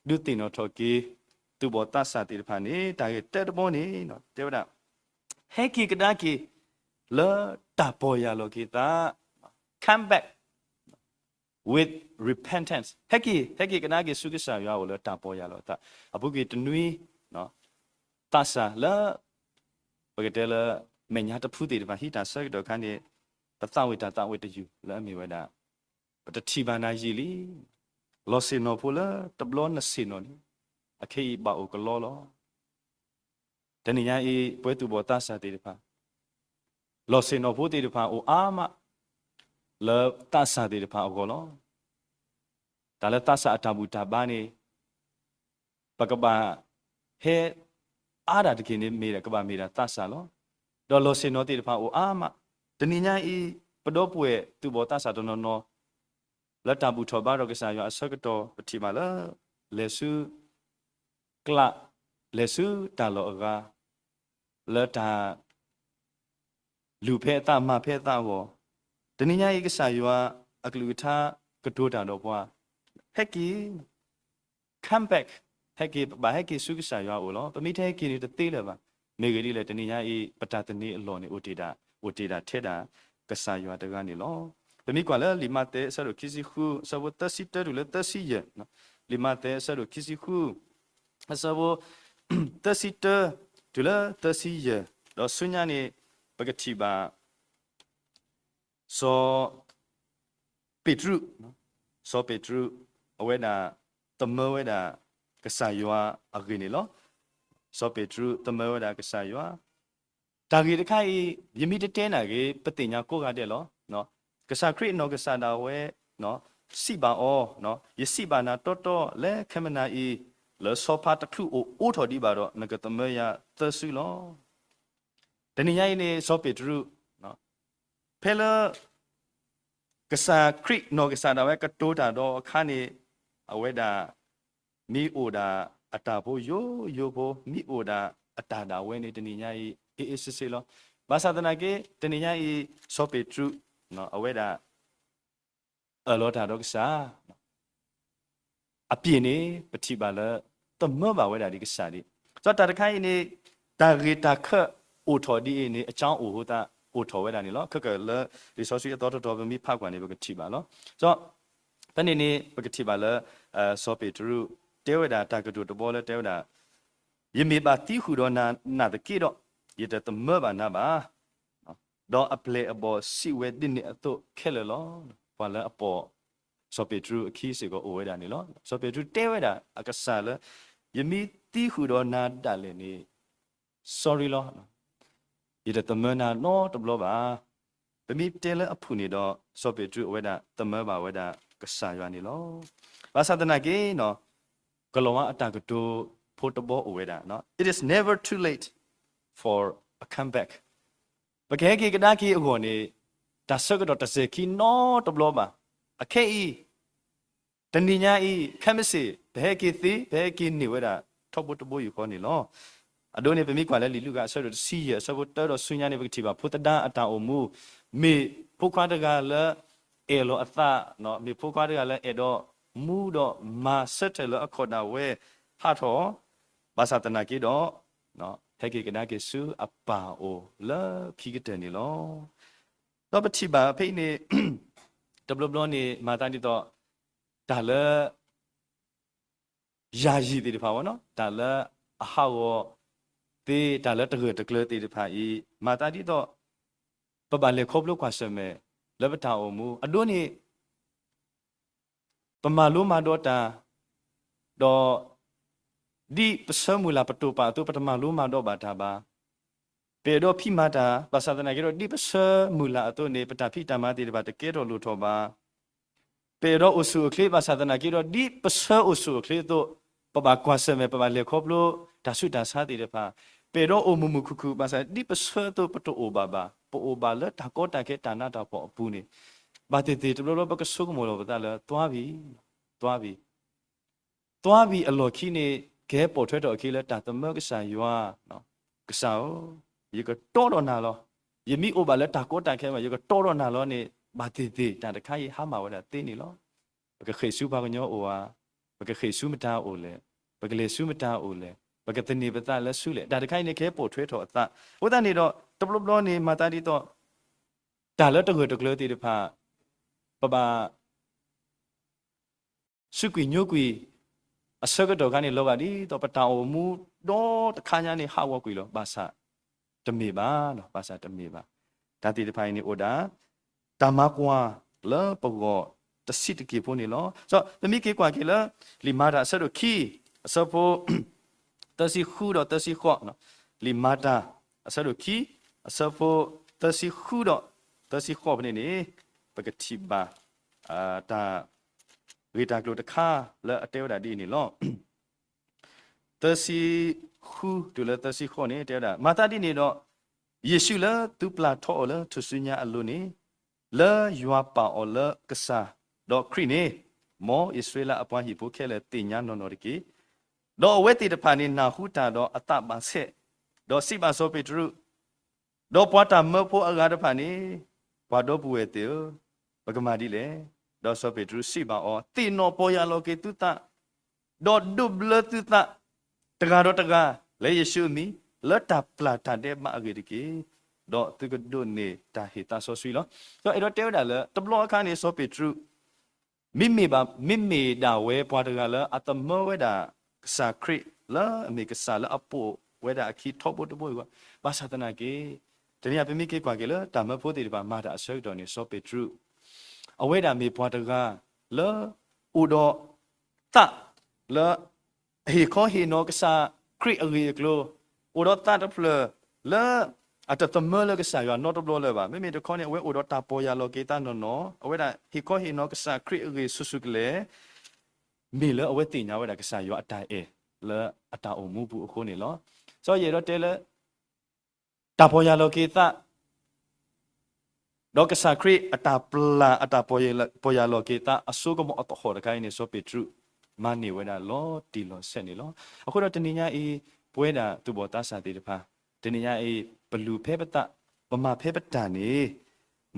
ဒုးသ့ၣ်နီၣ်ထီၣ်က့ၤ သူၣ်ဘီၣ်သးစၢ်သ့ၣ်တဖၣ်န့ၣ် တၢ်ဂ့ၢ်တၢတဘီန့ၣ် တဲဝဲဒၣ် ဟဲက့ၤကဒါက့ၤ လၢတၢ်ပီၢ်ယၢ်လီၤက့ၤသး come back with repentance, ဟဲက့ၤ, ဟဲက့ၤကဒါက့ၤဆူကစၢ်ယွၤအအိၣ်လၢတၢ်ပီၢ်ယၢ်လီၤသး. အပူၤကွံာ်တနွံ သးစၢ်လၢ ပကတဲလၢ မဲာ်ညါတဖုသ့ၣ်တဖၣ် ဟံးတၢ်ဆၢကတီၢ်ခါန့ၣ် ပသးဝံၣ်တၢ်သးဝံၣ်တယုၢ်လၢအမ့ၢ်ဝဲဒၣ် ပတထံၣ်ဘၣ်နၤယံာ်လံ. လီၤဆ့ၣ်နီၤဖိလၢတဘျီနဆ့ၣ်နီၤန့ၣ် အခဲအံၤဘၣ်အိၣ်ကလီလီၤ. တနံၤညါအံၤ ပဝဲသူၣ်ဘီၣ်သးစၢ်သ့ၣ်တဖၣ် လီၤဆ့ၣ်နီၤဖိသ့ၣ်တဖၣ်အိၣ်အါမး လၢသးစၢ်သ့ၣ်တဖၣ်အဂီၢ်လီၤ. တၢ်လၢသးစၢ်အတၢ်ဘူၣ်တၢ်ဘါန့ၣ် ပကဘၣ်ဟဲအါဒၣ်တက့ၢ်န့ၣ် မ့ၢ်ဒၣ်ကဘၣ်မ့ၢ်ဒၣ်သးစၢ်လီၤ. ဒီးလီၤဆ့ၣ်နီၤသ့ၣ်တဖၣ်အိၣ်အါမး. တနံၤညါအံၤ ပဒီပုၢ်ဝဲၢ်သူၣ်ဘီၣ်သးစၢ်တနီၤနီၤ လၢတၢ်ဘူၣ်ထီၣ်ဘါထီၣ်ကစၢ်ယွၤအဆၢကတီၢ် ပထံၣ်ဘၣ်လၢ လဲၤဆူ ကျး လဲၤဆူတၢ်လီၢ်အဂၤ လၢတၢ် လူၤဖဲအသးမၤဖဲအသးအဂီၢ်, တနံၤညါအံၤ ကစၢ်ယွၤအကလုၢ်ကထါကတိၤတၢ်ဒီးပှၤ, ဟဲက့ၤ come back, ဟဲက့ၤ, ပဘၣ်ဟဲက့ၤဆူကစၢ်ယွၤအအိၣ်လီၤ. ပမ့ၢ်တဟဲက့ၤန့ၣ်တသ့လၢၤဘၣ်. မ့ၢ်ဂ့ၢ်ဒ်လဲၣ် တနံၤညါအံၤ ပတၢ်သန့ၤအလီၢ်န့ၣ် အိၣ်တ့ၢ်ဒၣ်, အိၣ်တ့ၢ်ဒၣ်ထဲဒၣ်ကစၢ်ယွၤတဂၤန့ၣ်လီၤ. ပမ့ၢ်ကွၢ်လၢလံာ်မးသဲအဆၢဒိၣ်ခံဆံဃု အဆၢဖိသၢဆံတၢတုၤလၢသၢဆံယဲၢ်, လံာ်မးသဲအဆၢဒိၣ်ခံဆံဃု အဆၢဖိ သၢဆံတၢ တုၤလၢသၢဆံယဲၢ်, ဒီးဆူညါန့ၣ် ပကထံၣ်ဘၣ် စီၤ ပ့းတရူး, စီၤပ့းတရူး အဝဲဒၣ် သမၢဝဲဒၣ်ကစၢ်ယွၤအဂ့ၢ်န့ၣ်လီၤ. စီၤပ့းတရူးသမၢဝဲဒၣ်ကစၢ်ယွၤ တၢ်ဂ့ၢ်တခါအံၤ ယမ့ၢ်တတဲနၤဂ့ၤ ပသ့ၣ်ညါကိးဂၤဒဲးလီၤ. ကစၢ်ခရံာ်နီၢ်ကစၢ်ဒၣ်ဝဲ စံးဘၣ်အီၤ, ယစံးဘၣ်နၤတီတီ လၢခဲမနၤအံၤ လၢဆီဖါတချုးအိၣ်အိးထီၣ်ဒံးဘၣ်ဒီး နကသမၢယၤသၢစုလီၤ. တနံၤညါအံၤန့ၣ် စီၤပ့းတရူး ဖဲလၢ ကစၢ်ခရံာ်နီၢ်ကစၢ်ဒၣ်ဝဲကတိၤတၢ်ဒီးအခါန့ၣ် အဝဲဒၣ် မ့ၢ်အိၣ်ဒၣ်အတၢ်ဖိယိယိဖိ မ့ၢ်အိၣ်ဒၣ်အတၢ်ဒၣ်ဝဲန့ၣ် တနံၤညါအံၤ အ့ၣ်အ့ၣ်စ့စ့လီၤ. ဘၣ်ဆၣ်သနာ်က့ တနံၤညါအံၤ စီၤပ့းတရူး အဝဲဒၣ် အၢၣ်လီၤတၢ်ဒီးကစၢ် အပျ့ၤန့ၣ် ပထံၣ်ဘၣ်လၢ သမၢဘၣ်ဝဲဒၣ်ဒ်ကစၢ်ဒၣ်. ဒီးတၢ်တခါအံၤန့ၣ် တၢ်ဂ့ၢ်တၢ်ခၢၣ်အိၣ်ထီၣ်ဒ်အံၤန့ၣ် အကၠီအိၣ်အဃိသတး အိၣ်ထီၣ်ဝဲဒၣ်န့ၣ်လီၤ. ခဲကၢၢ်လၢလံာ်စီဆှံအသီတတီၤပမ့ၢ်ဖးကွၢ်န့ၣ် ပကထံၣ်ဘၣ်လီၤ. ဒီးဖဲန့ၣ်န့ၣ် ပကထံၣ်ဘၣ်လၢ စီၤပ့းတရူး တဲဝဲဒၣ်တၢ်ကတိၤတဘီလၢတဲဝဲဒၣ် ယမ့ၢ်ဘၣ်သံဃုာ်ဒီးနၤနာ်သက့ဒီး ယတသမၢဘၣ်နၤဘၣ်. ဒီးအပျဲၢ်အဘီၣ်စံးဝဲဒ်န့ၣ်အသိးခဲလၢာ်လီၤ. ပှၤလၢအပိာ် စီၤပ့းတရူးအခံစ့ၢ်ကီးအိၣ်ဝဲဒၣ်န့ၣ်လီၤ. စီၤပ့းတရူးတဲဝဲဒၣ်အကစၢ်လၢ ယမ့ၢ်သံဃုာ်ဒီးနၤဒၣ်လဲာ်န့ၣ် sorry လီၤ. ယတသမၢနၤနီတဘျီဘၣ်. ပမ့ၢ်တဲလၢအဖုၣ်န့ၣ်ဒီး စီၤပ့းတရူးအဝဲဒၣ်သမၢဘၣ်ဝဲဒၣ်ကစၢ်ယွၤန့ၣ်လီၤ. ဘၣ်ဆၣ်သနာ်က့နီၤ ကလီၤဝါအတၢ်ကတိၤဖိတဘီအိၣ်ဝဲဒၣ်, It is never too late for a comeback. ပကဟဲက့ၤကဒါက့ၤအဂီၢ်န့ၣ် တၢ်ဆၢကတီၢ်တစဲၤခံနီတဘျီဘၣ်. အခဲအံၤ တနံၤညါအံၤ ခဲမုၢ်ဆ့ၣ် ပဟဲက့ၤသ့ ပဟဲက့ၤန့ၢ်ဝဲဒၣ် ထီဘိတဘိယူၢ်ဃီန့ၣ်လီၤ. အဒိန့ၣ် ပမ့ၢ်ကွၢ်လၢလံာ်လူၤကၣ်အဆၢဒိၣ်တဆံယဲၢ် အဆၢဖိတၢဒီးဆူညါန့ၣ် ပကထံၣ်ဘၣ်ဖိသဒါအတၢ်အိၣ်မူ, မ့ၢ်ဖိခွါတဂၤလၢ အဲၣ်လီၤအသး, မ့ၢ်ဖိခွါတဂၤလၢအဲၣ်ဒိးမူဒီးမၤဆၢထၢၣ်လၢအခီၣ်ဒၣ်ဝဲဟးထီၣ်, ဘၣ်ဆၣ်သနာ်က့ဒီး ဟဲက့ၤကဒါက့ၤဆူအပၢ်အအိၣ်လၢခံကတၢၢ်န့ၣ်လီၤ. ဒီးပထံၣ်ဘၣ်ဖဲအံၤန့ၣ် တဘျီဘျီန့ၣ် မၤသးဒ်သိး တၢ်လၢ ယၤယံၤသ့ၣ်တဖၣ်ဝဲနီၤ တၢ်လၢအဟးဂီၤသ့ တၢ်လၢတဂၢၢ်တကျၢၤသ့ၣ်တဖၣ်အံၤ မၤသးဒ်သိး ပဘၣ်လဲၤခီဖျိကွၢ်ဆၢၣ်မဲာ် လၢပတၢ်အိၣ်မူ အဒိန့ၣ် ပမၤလိမၤဒိးတၢ် ဒီး ဒ်ပဆၢမုၢ်လၢ်ပတိာ်ပာ်အသိး ပတမၤလိမၤဒိးဘၣ်တၢ်ဘၣ်. ပအဲၣ်ဒိးဖံးမၤတၢ် ဘၣ်ဆၣ်သနာ်က့ဒီး ဒ်ပဆၢမုၢ်လၢ်အသိးန့ၣ် ပတၢ်ဖံးတၢ်မၤသ့ၣ်တဖၣ်တကဲထီၣ်လိၣ်ထီၣ်ဘၣ်. ပအဲၣ်ဒိးအိၣ်ဆူၣ်အိၣ်ချ့ ဘၣ်ဆၣ်သနာ်က့ဒီး ဒ်ပဆၢအိၣ်ဆူၣ်အိၣ်ချ့အသိး ပဘၣ်ကွၢ်ဆၢၣ်မဲာ် ပဘၣ်လဲၤခီဖျိတၢ်ဆူးတၢ်ဆါသ့ၣ်တဖၣ်. ပအဲၣ်ဒိးအိၣ်မုာ်မုာ်ခုၣ်ခုၣ် ဘၣ်ဆၣ် ဒ်ပဆၢအသိးပတအိၣ်ဘၣ်ဘၣ်. ပအိၣ်ဘၣ်လၢတၢ်ကီတၢ်ခဲတၢ်နးတၢ်ဖှီၣ်အပူၤန့ၣ် ဘၣ်သ့ၣ်သ့ၣ်တဘျီဘျီပကဆိကမိၣ်လီၤပသးလၢ သွါဝံၤ, သွါဝံၤ သွါဝံၤအလီၢ်ခံန့ၣ် ကဟဲပိာ်ထွဲထီၣ်အခံလၢတၢ်သမၢကစၢ်ယွၤ, ကစၢ်ဧၢ, ယကတီဒီးနၤလီၤ. ယမ့ၢ်အိၣ်ဘၣ်လၢတၢ်ကီတၢ်ခဲဘၣ် ယကတီဒီးနၤလီၤန့ၣ် ဘၣ်သ့ၣ်သ့ၣ်တၢ်တခါအံၤဟါမၢ်ဝဲဒၣ်သ့န့ၣ်လီၤ. ပကဃ့ၢ်ဆူပှၤကညီအိၣ်ဧါ, ပကဃ့ၢ်ဆူမတၤအိၣ်လဲၣ်, ပကလဲၤဆူမတၤအိၣ်လဲၣ်, ပကသန့ၤပသးလၢဆူလဲၣ်, တၢ်တခါအံၤန့ၣ် ကဟဲပိာ်ထွဲထီၣ်အသး. အဃိသတးန့ၣ်ဒီး တဘျီဘျီန့ၣ် မၤသးဒ်သိး တၢ်လၢတဂၢၢ်တကျၢၤသ့ၣ်တဖၣ် ပဘၣ် စူးကွံာ်ညိကွံာ် အဆၢကတီၢ်ခါန့ၣ် လီၤဂာ်ဒ်သိးပတၢ်အိၣ်မူဒီတခါညါန့ၣ် ဟးဂီၤကွံာ်လီၤ. ဘၣ်ဆၣ်တမ့ၢ်ဘၣ်, ဘၣ်ဆၣ်တမ့ၢ်ဘၣ်. တၢ်သ့ၣ်တဖၣ်အံၤန့ၣ်အိၣ်ဒၣ် တၢ်မၤကွၢ်လၢပဂီၢ်တဆံးတက့ၢ်ဖိန့ၣ်လီၤ. ဒီးပမ့ၢ်က့ၤကွၢ်က့ၤလၢ လံာ်မၤတၢ်အဆၢဒိၣ်ခံ အဆၢဖိ သၢဆံဃုဒီးသၢဆံဃိး, လံာ်မၤတၢ် အဆၢဒိၣ်ခံ အဆၢဖိ သၢဆံဃုဒီး သၢဆံဃိးဖဲန့ၣ်န့ၣ် ပကထံၣ်ဘၣ် တၢ်ဂ့ၢ်တၢ်ကျိၤတခါလၢအတဲဝဲဒၣ်ဒ်အံၤန့ၣ်လီၤ. သၢဆံဃုတုၤလၢသၢဆံဃိးန့ၣ် တဲဝဲဒၣ်, မၤသးဒ်န့ၣ်ဒီး ယ့ၣ်ၡူးလၢသုပျၢ်ထီအီၤလၢထူၣ်စုညါအလိၤန့ၣ်, လၢယွၤပာ်အီၤလၢကစၢ်ဒီးခရံာ်န့ၣ်, မ်အံၣ်စရ့လးအပှၤဟံၣ်ဖိခဲလၢာ်သ့ၣ်ညါနီၢ်နီၢ်တက့ၢ်. ဒီးအဝဲသ့ၣ်တဖၣ်န့ၣ် နၢ်ဟူတၢ်ဒီးအသးဘၣ်ဆဲး, ဒီးစံးဘၣ်စီၤပ့းတရူး, ဒီးပှၤတၢ်မၢဖိအဂၤတဖၣ်န့ၣ်, ပှၤဒီပုၢ်ဝဲၢ်သ့ၣ်ဧၢ, ပကမၤဒ်လဲၣ်. ဒီးစီၤပ့းတရူးစံးဘၣ်အီၤ, သ့ၣ်နီၣ်ပီၢ်ယၢ်လီၤက့ၤသုသး, ဒီးဒိးဘျၢသုသး, တဂၤဒီးတဂၤ, လၢယ့ၣ်ၡူးအမံၤ, လၢတၢ်ပျၢ်တၢ်ဒဲးဘးအဂ့ၢ်တက့ၢ်. ဒီးသုကဒိးန့ၢ်တၢ်ဟ့ၣ်သးစီဆှံလီၤ. ဒီးအဲၣ်ဒိးတဲဝဲဒၣ်လၢ တဘျီအခါန့ၣ် စီၤပ့းတရူး မ့မ့ၢ်ဘၣ် မ့မ့ၢ်ဒၣ်ဝဲပှၤတဂၤလၢအသမၢဝဲဒၣ်ကစၢ်ခရံာ် လၢအမ့ၢ်ကစၢ်လၢအပိာ်ဝဲဒၣ်အခံထီဘိတဘိအံၤ, ဘၣ်ဆၣ်သနာ်က့ တနံၤအံၤပမ့ၢ်က့ၤကွၢ်က့ၤလၢတၢ်မၢဖိသ့ၣ်တဖၣ်မၤတၢ်အဆၢကတီၢ်န့ၣ် စီၤပ့းတရူး အဝဲဒၣ်မ့ၢ်ပှၤတဂၤလၢ အိၣ်ဒီးသးလၢ ဟ့ၣ်ခီဟ့ၣ်နီၤကစၢ်ခရံာ်အဂ့ၢ်အကျိၤ, အိၣ်ဒီးသးတဖျၢၣ်လၢ အတသမၢလၢကစၢ်ယွၤနီတဘျီလၢၤဘၣ်. မ့မ့ၢ်တခီန့ၣ် အဝဲအိၣ်ဒီးတၢ်ပီၢ်ယၢ်လီၤက့ၤသးနီၢ်နီၢ်, အဝဲဒၣ်ဟ့ၣ်ခီဟ့ၣ်နီၤကစၢ်ခရံာ်အဂ့ၢ်ဆူၣ်ဆူၣ်ကလဲာ် မ့ၢ်လၢအဝဲသ့ၣ်ညါဝဲဒၣ်ကစၢ်ယွၤအတၢ်အဲၣ်လၢအတၢ်အိၣ်မူပူၤအဃိန့ၣ်လီၤ. စီၤယဲၢ်ဒီးတဲလၢ တၢ်ပီၢ်ယၢ်လီၤက့ၤသး ဒီးကစၢ်ခရံာ်အတၢ်ပျၢ်အတၢ်ပီၢ်ယၢ်လီၤက့ၤသးအစိကမီၤအသဟီၣ်တခါအံၤန့ၣ် စီၤပ့းတရူး မၤန့ၢ်ဝဲဒၣ်လီၤတံၢ်လီၤဆဲးန့ၣ်လီၤ. အဃိဒီးတနံၤညါအံၤ ပဝဲဒၣ်သူၣ်ဘီၣ်သးစၢ်သ့ၣ်တဖၣ် တနံၤညါအံၤ ပလူၤဖဲပသး ပမၤဖဲပတၢ်န့ၣ်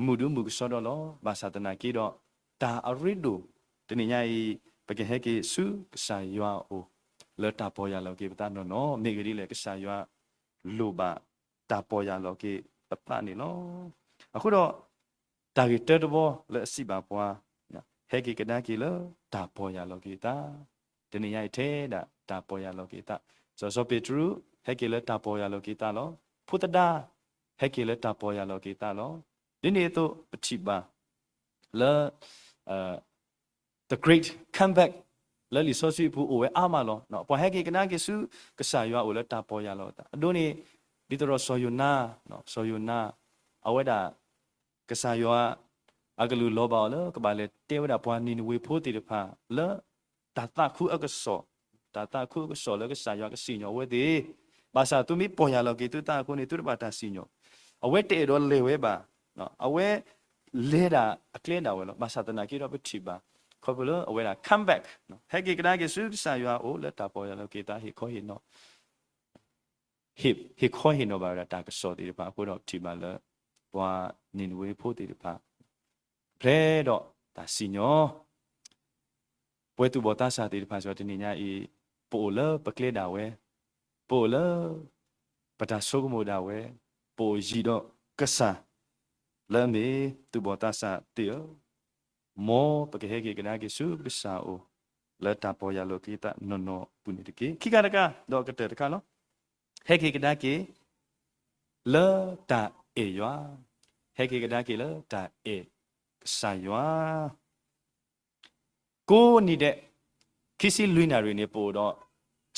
မုာ်ဒူမုာ်ကစီဒီလီၤ. ဘၣ်ဆၣ်သနာ်က့ဒီး တၢ်အရ့ဒိၣ် တနံၤညါအံၤ ပကဟဲက့ၤဆူကစၢ်ယွၤအအိၣ် လၢတၢ်ပီၢ်ယၢ်လီၤက့ၤပသးနီၢ်နီၢ် မ့ၢ်ဂ့ၢ်ဒ်လဲၣ် ကစၢ်ယွၤ လိၣ်ဘၣ်တၢ်ပီၢ်ယၢ်လီၤက့ၤပသးန့ၣ်လီၤ. အဃိဒီး တၢ်ဂ့ၢ်တၢတဘီလၢအစံးဘၣ်ပှၤ ဟဲက့ၤကဒါက့ၤလၢတၢ်ပီၢ်ယၢ်လီၤက့ၤသး, တနံၤညါအံၤထဲဒၣ်တၢ်ပီၢ်ယၢ်လီၤက့ၤသး, စီၤစီၤပ့းတရူး ဟဲက့ၤလၢတၢ်ပီၢ်ယၢ်လီၤက့ၤသးလီၤ. ဖိသဒါ ဟဲက့ၤလၢတၢ်ပီၢ်ယၢ်လီၤက့ၤသးလီၤ. ဒ်န့ၣ်အသိးပထံၣ်ဘၣ်လၢ the great comeback လၢလံာ်စီဆှံအပူၤအိၣ်ဝဲအါမးလီၤ. ပှၤဟဲက့ၤကဒါက့ၤဆူကစၢ်ယွၤအိၣ်လၢတၢ်ပီၢ်ယၢ်လီၤအသး အဒိန့ၣ် ဒ်သိးဒီးစီၤယိၤနါ, စီၤယိၤနါ အဝဲဒၣ် ကစၢ်ယွၤ အကလုၢ်လီၤဘၣ်အီၤလၢကဘၣ်လဲၤတဲဝဲဒၣ်ပှၤနံၤနဝ့ဖိသ့ၣ်တဖၣ်လၢ တၢ်သးခုအကစီၣ်, တၢ်သးခုအကစီၣ်လၢကစၢ်ယွၤကစံၣ်ညီၣ်အဝဲသ့ၣ်, ဘၣ်ဆၣ်သုမ့ၢ်ပီၢ်ယၢ်လီၤက့ၤသုသးအဃိန့ၣ် သုတဘၣ်တၢ်စံၣ်ညီၣ်, အဝဲတအဲၣ်ဒိးလဲၤဝဲဘၣ်, အဝဲ လဲၤဒၣ်အကျဲဒၣ်ဝဲလီၤ. ဘၣ်ဆၣ်သနာ်က့ဒီးပထံၣ်ဘၣ် ခီဖျိလၢအဝဲဒၣ် come back ဟဲက့ၤကဒါက့ၤဆူကစၢ်ယွၤအအိၣ်လၢတၢ်ပီၢ်ယၢ်လီၤက့ၤသး ဟ့ၣ်ခီဟ့ၣ်နီၤ ဟ့ၣ်ခီဟ့ၣ်နီၤဘၣ်ဝဲဒၣ်တၢ်ကစီၣ်သ့ၣ်တဖၣ်အဃိဒီးပထံၣ်ဘၣ်လၢ ပှၤနံၤနဝ့ဖိသ့ၣ်တဖၣ် ဖျဲးဒီးတၢ်စံၣ်ညီၣ် ပဝဲသူၣ်ဘီၣ်သးစၢ်သ့ၣ်တဖၣ်စ့ၢ်ကီးတနံၤညါအံၤ ပအိၣ်လၢပကျဲဒၣ်ဝဲ, ပအိၣ်လၢ ပတၢ်ဆိကမိၣ်ဒၣ်ဝဲ, ပအိၣ်ယံၤဒီးကစၢ် လၢအမ့ၢ်သူၣ်ဘီၣ်သးစၢ်သ့ၣ်ဧၢ, မ်ပကဟဲက့ၤကဒါက့ၤဆူကစၢ်အအိၣ် လၢတၢ်ပီၢ်ယၢ်လီၤက့ၤသးနီၢ်နီၢ်အပူၤန့ၣ်တက့ၢ်. ခံခါတခါ ဒီးကတၢၢ်တခါလီၤ. ဟဲက့ၤကဒါက့ၤ လၢတၢ်အဲၣ်ယွၤ, ဟဲက့ၤကဒါက့ၤလၢတၢ်အဲၣ်ကစၢ်ယွၤ ကိးနံၤဒဲး ခံဆံလွံၢ်နၣ်ရံၣ်န့ၣ် ပအိၣ်ဒီး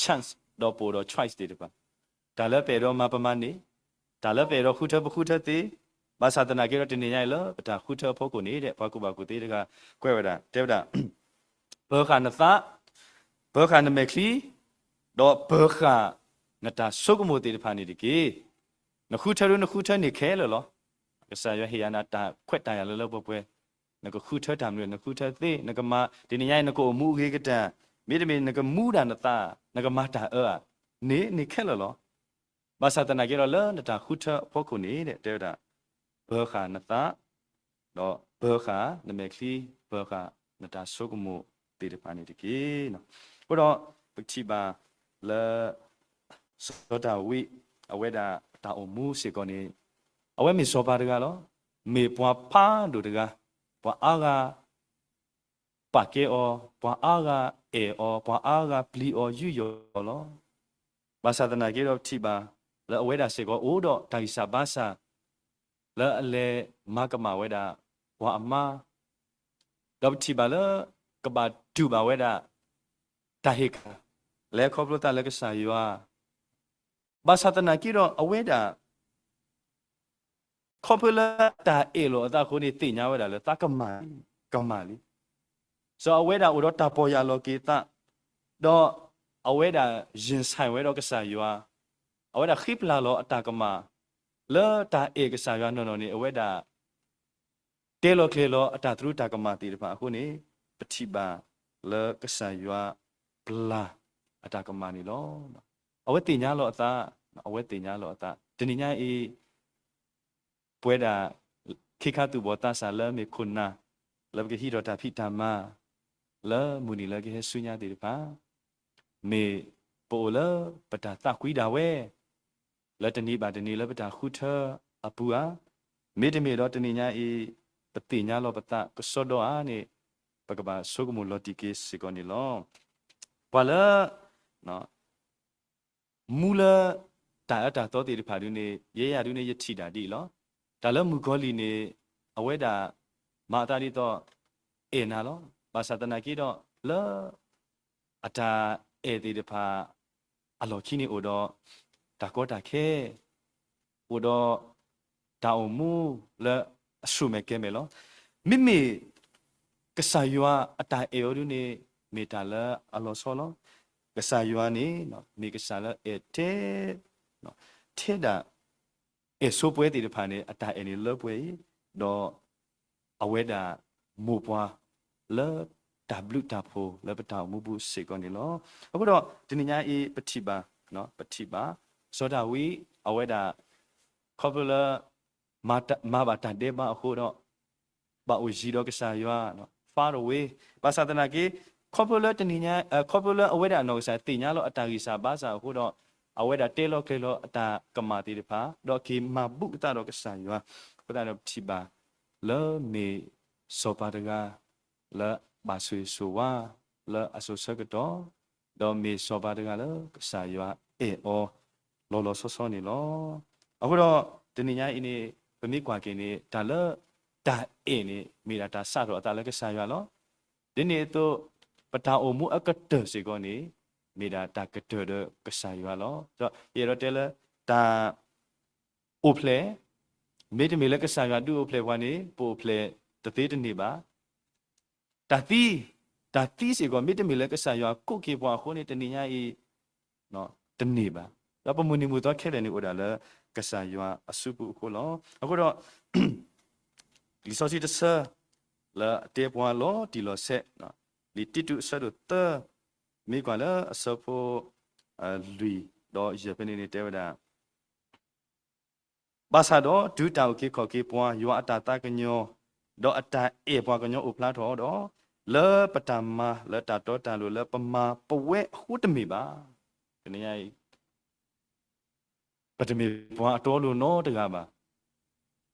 chance ဒီးပအိၣ်ဒီး choice သ့ၣ်တဖၣ်, တၢ်လၢပအဲၣ်ဒိးမၤပမၤန့ၣ်, တၢ်လၢပအဲၣ်ဒိးဃုထၢပဃုထၢသ့, ဘၣ်ဆၣ်သနာ်က့ဒီးတနံၤညါအံၤလၢပတၢ်ဃုထၢအဖီခိၣ်န့ၣ်ဒီး ပှၤကူၣ်ဘၣ်ကူၣ်သ့တဂၤ ကွဲးဝဲဒၣ် တဲဝဲဒၣ် ပၢၤဃာ်နသး, ပၢၤဃာ်နမဲာ်ချံ, ဒီးပၢၤဃာ်နတၢ်ဆိကမိၣ်သ့ၣ်တဖၣ်န့ၣ်တက့ၢ်. နဃုထၢဒုနဃုထၢန့ၢ်ခဲလၢာ်လီၤ. ကစၢ်ယွၤဟ့ၣ်ယၤနၤတၢ်ခွဲးတၢ်ယာ်လၢလၢပှဲၤပှဲၤ, နကဃုထၢတၢ်မနုၤ နဃုထၢသ့, နကမၤ တနံၤညါအံၤနကအိၣ်မူအဂ့ၤကတၢၢ်, မ့တမ့ၢ်နကမူဒၣ်နသး, နကမၤတၢ်အၢဧါ, န့ၣ်န့ၢ်ခဲလၢာ်လီၤ. ဘၣ်ဆၣ်သနာ်က့ဒီးလၢနတၢ်ဃုထၢအဖီခိၣ်န့ၣ်ဒီး တဲဝဲဒၣ် ပၢၤဃာ်နသး, ဒီးပၢၤဃာ်နမဲာ်ချံ, ပၢၤဃာ်နတၢ်ဆိကမိၣ်သ့ၣ်တဖၣ်န့ၣ်တက့ၢ်. အဃိဒီး ပကထံၣ်ဘၣ်လၢ စီၤဒၤဝံး အဝဲဒၣ်တၢ်အိၣ်မူစ့ၢ်ကီးန့ၣ် အဝဲမ့ၢ်စီၤပၤတဂၤလီၤ. မ့ၢ်ပှၤဖးဒိၣ်တဂၤ, ပှၤအါဂၤ ပာ်ကဲအီၤ, ပှၤအါဂၤအဲၣ်အီၤ, ပှၤအါဂၤပျံၤအီၤယူးယီၣ်အီၤလီၤ. ဘၣ်ဆၣ်သနာ်က့ဒီးပထံၣ်ဘၣ် လၢအဝဲဒၣ်စ့ၢ်ကီးအိၣ်ဒီးတၢ်ဂံၢ်စၢ်ဘါစၢ် လၢအလဲၤမၤကမၣ်ဝဲဒၣ် ပှၤအမါ, ဒီးပထံၣ်ဘၣ်လၢ ကဘၣ်တူၢ်ဘၣ်ဝဲဒၣ် တၢ်ဟ့ၣ်ကၣ် လဲၤခီဖျိသးလၢကစၢ်ယွၤ, ဘၣ်ဆၣ်သနာ်က့ဒီးအဝဲဒၣ် ခီဖျိလၢတၢ်အဲၣ်လိာ်အသးအဃိန့ၣ် သ့ၣ်ညါဝဲဒၣ်လၢသးကမၣ်, ကမၣ်လံ. စီၤအဝဲဒၣ်အိၣ်ဒီးတၢ်ပီၢ်ယၢ်လီၤက့ၤသး, ဒီးအဝဲဒၣ် ယံာ်ဆၢၣ်ဝဲဒီးကစၢ်ယွၤ, အဝဲဒၣ်ဃ့ပျၢ်လီၤအတၢ်ကမၣ် လၢတၢ်အဲၣ်ကစၢ်ယွၤနီၢ်နီၢ်န့ၣ် အဝဲဒၣ် တဲလီၤကျဲၤလီၤအတၢ်သရူးတၢ်ကမၣ်သ့ၣ်တဖၣ်အဃိန့ၣ် ပထံၣ်ဘၣ်လၢကစၢ်ယွၤပျၢ်အတၢ်ကမၣ်န့ၣ်လီၤ. အဝဲသ့ၣ်ညါလီၤအသး, အဝဲသ့ၣ်ညါလီၤအသး. တနံၤညါအံၤ ပဝဲဒၣ် ခ့ခါသူၣ်ဘီၣ်သးစၢ်လၢမ့ၢ်ခိၣ်နၢ် လၢပကဟံးထီၣ်တၢ်ဖံးတၢ်မၤ လၢမုၢ်နံၤလၢကဟဲဆူညါသ့ၣ်တဖၣ် မ့ၢ်ပအိၣ်လၢပတၢ်သးကွံဒၣ်ဝဲ လၢတနံၤဘၣ်တနံၤလၢပတၢ်ဃုထၢအပူၤဧါ, မ့တမ့ၢ်ဒီးတနံၤညါအံၤ ပသ့ၣ်ညါလီၤပသးကစီဒီဧါန့ၣ် ပကဘၣ်ဆိကမိၣ်လီၤတံၢ်က့ၤစ့ၢ်ကီးန့ၣ်လီၤ. ပှၤလၢ မူလၢ တၢ်အၢတၢ်သီသ့ၣ်တဖၣ်ဒုန့ၣ် ယဲယၤဒုန့ၣ် ယထံၣ်ဒၣ်ဒ်အံၤလီၤ. တၢ်လၢမုၣ်ကီၤလံၢ်န့ၣ် အဝဲဒၣ် မၤအသးဒ်သိး အဲၣ်နၤလီၤ. ဘၣ်ဆၣ်သနာ်က့ဒီး လၢ အတၢ်အဲၣ်သ့ၣ်တဖၣ် အလီၢ်ခံန့ၣ်အိၣ်ဒီး တၢ်ကီတၢ်ခဲ အိၣ်ဒီး တၢ်အိၣ်မူလၢအဆူၣ်မဲာ်ကဲၤမဲာ်လီၤ. မ့မ့ၢ် ကစၢ်ယွၤအတၢ်အဲၣ်အီၤဒုန့ၣ် မ့ၢ်တၢ်လၢအလီၤဆီလီၤ. ကစၢ်ယွၤန့ၣ် မ့ၢ်ကစၢ်လၢအဲၣ်ထဲ ထဲဒၣ် အဲၣ်ဆိပှဲၤသ့ၣ်တဖၣ်န့ၣ် အတၢ်အဲၣ်န့ၣ်လၢပှဲၤအံၤ, ဒီး အဝဲဒၣ် မိၢ်ပှၢ် လၢတၢ်ဘျုးတၢ်ဖှိၣ်လၢပတၢ်အိၣ်မူပူၤစ့ၢ်ကီးန့ၣ်လီၤ. အဃိဒီး တနံၤညါအံၤ ပထံၣ်ဘၣ်, ပထံၣ်ဘၣ် စီၤဒၤဝံး အဝဲဒၣ် ခီဖျိလၢ မၤဘၣ်တၢ်ဒဲးဘးအဃိဒီး ဘၣ်အိၣ်ယံၤဒီးကစၢ်ယွၤ far away ဘၣ်ဆၣ်သနာ်က့ ခီဖျိလၢတနံၤညါ ခီဖျိလၢအဝဲဒၣ်အနီၢ်ကစၢ်သ့ၣ်ညါလီၤအတၢ်ဂံၢ်စၢ်ဘါစၢ်အဃိဒီး အဝဲဒၣ်တဲလီၤကျဲၤလီၤအတၢ်ကမၣ်သ့ၣ်တဖၣ် ဒီးက့ၤမၤဘူးကသးဒီးကစၢ်ယွၤ အဃိသတးဒီးပထံၣ်ဘၣ် လၢမ့ၢ်စီၤပၤတဂၤ လၢဘၣ်ဆိၣ်ဂ့ၤဆိၣ်ဝါ လၢအစိၤဆၢကတီၢ် ဒီးမ့ၢ်စီၤပၤတဂၤလၢကစၢ်ယွၤအဲၣ်အီၤ လီၤလီၤဆီဆီန့ၣ်လီၤ. အဃိဒီး တနံၤညါအံၤန့ၣ် ပမ့ၢ်ကွၢ်က့ၤန့ၣ် တၢ်လၢ တၢ်အဲၣ်န့ၣ် မ့ၢ်ဒၣ်တၢ်စးထီၣ်အသးလၢကစၢ်ယွၤလီၤ. ဒ်န့ၣ်အသိး ပတၢ်အိၣ်မူအကတၢၢ်စ့ၢ်ကီးန့ၣ် မ့ၢ်ဒၣ်တၢ်ကတၢၢ်ဒီးကစၢ်ယွၤလီၤ. ယအဲၣ်ဒိးတဲလၢ တၢ်အိၣ်ဖျဲၣ် မ့တမ့ၢ်လၢကစၢ်ယွၤဒုးအိၣ်ဖျဲၣ်ပှၤန့ၣ် ပအိၣ်ဖျဲၣ်တသ့တန့ၢ်ဘၣ်. တၢ်သံ, တၢ်သံစ့ၢ်ကီး မ့တမ့ၢ်လၢကစၢ်ယွၤကိးက့ၤပှၤအဃိန့ၣ် တနံၤညါအံၤ တန့ၢ်ဘၣ်. ဒီးပမုၢ်နံၤမုၢ်သီခဲလၢာ်န့ၣ်အိၣ်ဒၣ်လၢကစၢ်ယွၤအစုပူၤအဃိလီၤ. အဃိဒီး လံာ်စီဆှံတဆၢ လၢအတဲပှၤလီၤတံၢ်လီၤဆဲး, လံာ်တံတူးအဆၢဒိၣ်သၢ, မ့ၢ်ကွၢ်လၢအဆၢဖိ လွံၢ် ဒီးယဲၢ်ဖဲန့ၣ်န့ၣ်တဲဝဲဒၣ် ဘၣ်ဆၣ်ဒီးတုၤတၢ်အုၣ်က့ၤခီၣ်က့ၤပှၤ ယွၤအတၢ်သးကညီၤ ဒီးအတၢ်အဲၣ်ပှၤကညီအိၣ်ဖျါထီၣ်ဒီး လၢပတၢ်မၤလၢတၢ်တီတၢ်လိၤလၢပမၤပဝဲအဃိတမ့ၢ်ဘၣ်. တနံၤညါအံၤ ပတမ့ၢ်ပှၤအတီအလိၤနီတဂၤဘၣ်.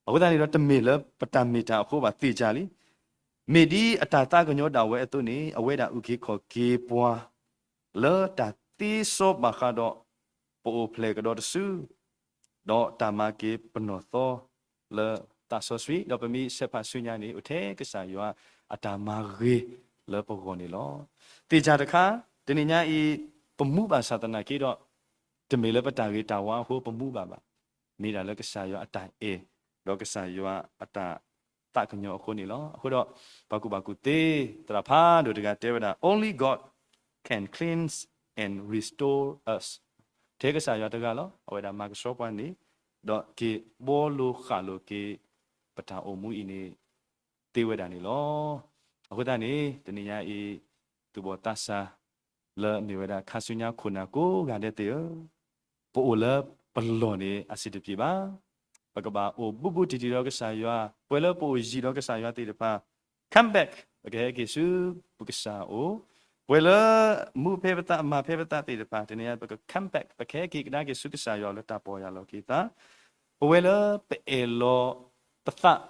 အဃိသတးန့ၣ်ဒီး တမ့ၢ်လၢပတၢ်မ့ၢ်တၢ်အဃိဘၣ် သ့ၣ်ညါလံ. မ့ၢ်ဒ်အတၢ်သးကညီၤဒၣ်ဝဲအသိးန့ၣ် အဝဲဒၣ်အုၣ်က့ၤခီၣ်က့ၤပှၤ လၢတၢ်သ့စီဘၣ်ဃးဒီး ပအိၣ်ဖျဲၣ်ကဒီးတစု ဒီးတၢ်မၤက့ၤပနီၢ်သီလၢသးစီဆှံ ဒီးပမ့ၢ်ဆဲးဖးဆူညါန့ၣ် အိၣ်ထဲကစၢ်ယွၤအတၢ်မၤဂ့ၤလၢပဂီၢ်န့ၣ်လီၤ. သ့ၣ်ညါတခါ တနံၤညါအံၤ ပမူဘၣ်ဆၣ်သနာ်က့ဒီး တမ့ၢ်လၢပတၢ်ဂ့ၤတၢ်ဝါအဃိပမူဘၣ်ဘၣ်. မ့ၢ်ဒၣ်လၢကစၢ်ယွၤအတၢ်အဲၣ် ဒီးကစၢ်ယွၤအတၢ်သးကညီၤအဃိန့ၣ်လီၤ. အဃိဒီး ပှၤကူၣ်ဘၣ်ကူၣ်သ့ သရၣ်ဖးဒိၣ်တဂၤတဲဝဲဒၣ် Only God can cleanse and restore us. ထဲကစၢ်ယွၤတဂၤလီၤ. အဝဲဒၣ်မၤကဆှီပှၤန့ၣ် ဒီးက့ၤဘှီလိာ်ဃာ်လိာ်က့ၤ ပတၢ်အိၣ်မူအံၤန့ၣ် သ့ဝဲဒၣ်န့ၣ်လီၤ. အဃိသတးန့ၣ် တနံၤညါအံၤ သူၣ်ဘီၣ်သးစၢ် လၢအမ့ၢ်ဝဲဒၣ်ခါဆူညါခိၣ်နၢ်ကိးဂၤဒဲးသ့ၣ်ဧၢ, ပအိၣ်လၢပလီၢ်န့ၣ် အဆံးတပျံၤဘၣ်. ပကဘၣ်အိၣ်ဘူးဘူးတံၢ်တံၢ်ဒီးကစၢ်ယွၤ, ပှဲၤလၢပအိၣ်ယံၤဒီးကစၢ်ယွၤသ့ၣ်တဖၣ် come back ပကဟဲက့ၤဆူပကစၢ်အအိၣ်, ပှဲၤလၢမူဖဲပသးမၤဖဲပသးသ့ၣ်တဖၣ် တနံၤညါပက come back ပကဟဲက့ၤကဒါက့ၤဆူကစၢ်ယွၤလၢတၢ်ပီၢ်ယၢ်လီၤက့ၤသး, ပဝဲလၢပအဲၣ်လီၤပသး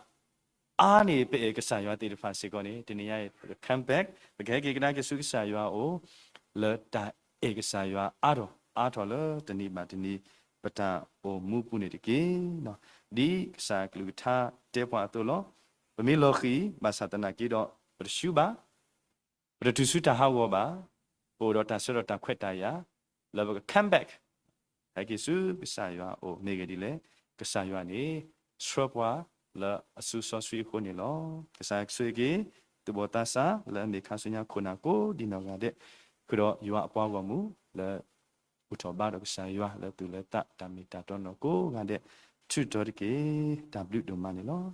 အါန့ၢ်ပအဲၣ်ကစၢ်ယွၤသ့ၣ်တဖၣ်စ့ၢ်ကီးန့ၣ် တနံၤညါအံၤ ပက come back ပကဟဲက့ၤကဒါက့ၤဆူကစၢ်ယွၤအအိၣ် လၢတၢ်အဲၣ်ကစၢ်ယွၤအါထီၣ်အါထီၣ်လၢတနံၤဘၣ်တနံၤ ပတၢ်အိၣ်မူပူၤန့ၣ်တက့ၢ်. ဒ်ကစၢ်ကလုၢ်ကထါတဲပှၤအသိးလီၤ. ပမ့ၢ်လီၤဃံၤ ဘၣ်ဆၣ်သနာ်က့ဒီး ပတဆူဘၣ်, ပတတုၤဆူတၢ်ဟးဂီၤဘၣ်, ပအိၣ်ဒီးတၢ်ဆၢဒီးတၢ်ခွဲးတၢ်ယာ် လၢပက come back ဟဲက့ၤဆူကစၢ်ယွၤအအိၣ် မ့ၢ်ဂ့ၢ်ဒ်လဲၣ်, ကစၢ်ယွၤန့ၣ် ဆှၢပှၤလၢအစုစီဆှံအဃိန့ၣ်လီၤ. ကစၢ်ဆိၣ်ဂ့ၤက့ၤ သူၣ်ဘီၣ်သးစၢ် လၢအမ့ၢ်ခါဆူညါခိၣ်နၢ်ကိးဒံးနီၢ်ဂၤဒဲး, ဃုာ်ဒီးယွၤအပှၤဂီၢ်မုၢ် လၢဘူၣ်ထီၣ်ဘါဒီးကစၢ်ယွၤ လၢသူၣ်လၢသးတၢ်မ့ၢ်တၢ်တီနီၢ်ကိးဂၤဒဲး ထုးထီၣ်တက့ၢ်. တၢ်ဘျုးဒိၣ်မးန့ၣ်လီၤ.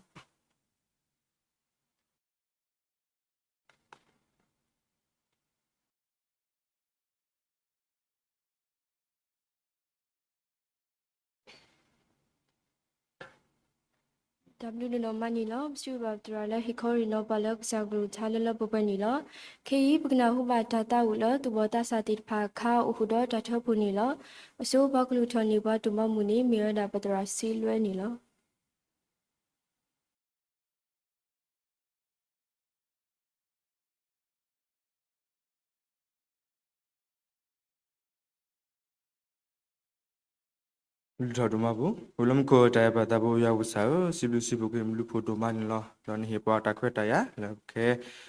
တၢ်ဘျုးဒိၣ်မးန့ၣ်လီၤ. ပစံးဘျုးဘၣ်ပသရၣ်လၢဟ့ၣ်ခီဟ့ၣ်နီၤပှၤလၢကစၢ်ကလုၢ်ကထါလၢလၢပှဲၤပှဲၤန့ၣ်လီၤ. ခဲအံၤ ပကနၢ်ဟူဘၣ်တၢ်သးဝံၣ်လၢသူၣ်ဘီၣ်သးစၢ်သ့ၣ်တဖၣ်အခါ အိၣ်ဃုာ်ဒီးတၢ်ထၢဖှိၣ်န့ၣ်လီၤ. အဆိပှၤကလုၢ်ထီၣ်န့ၢ်ပှၤတိၢ်မီပူၤန့ၣ် မ့ၢ်ဝဲဒၣ်ပသရၣ်စံလွဲန့ၣ်လီၤ. လူၤထီၣ်ဒိၣ်မးပူၤ, အိၣ်လၢမူခိၣ် တၢ်အဲၣ်ပၢ်သးဘိယွၤပကစၢ်ဧၢ, စံးဘျုးစံးဖှိၣ်က့ၤမူလူၤဖိဒိၣ်မးန့ၣ်လီၤ. ဒီးနဟ့ၣ်ပှၤတၢ်ခွဲးတၢ်ယာ် လၢပကဟဲ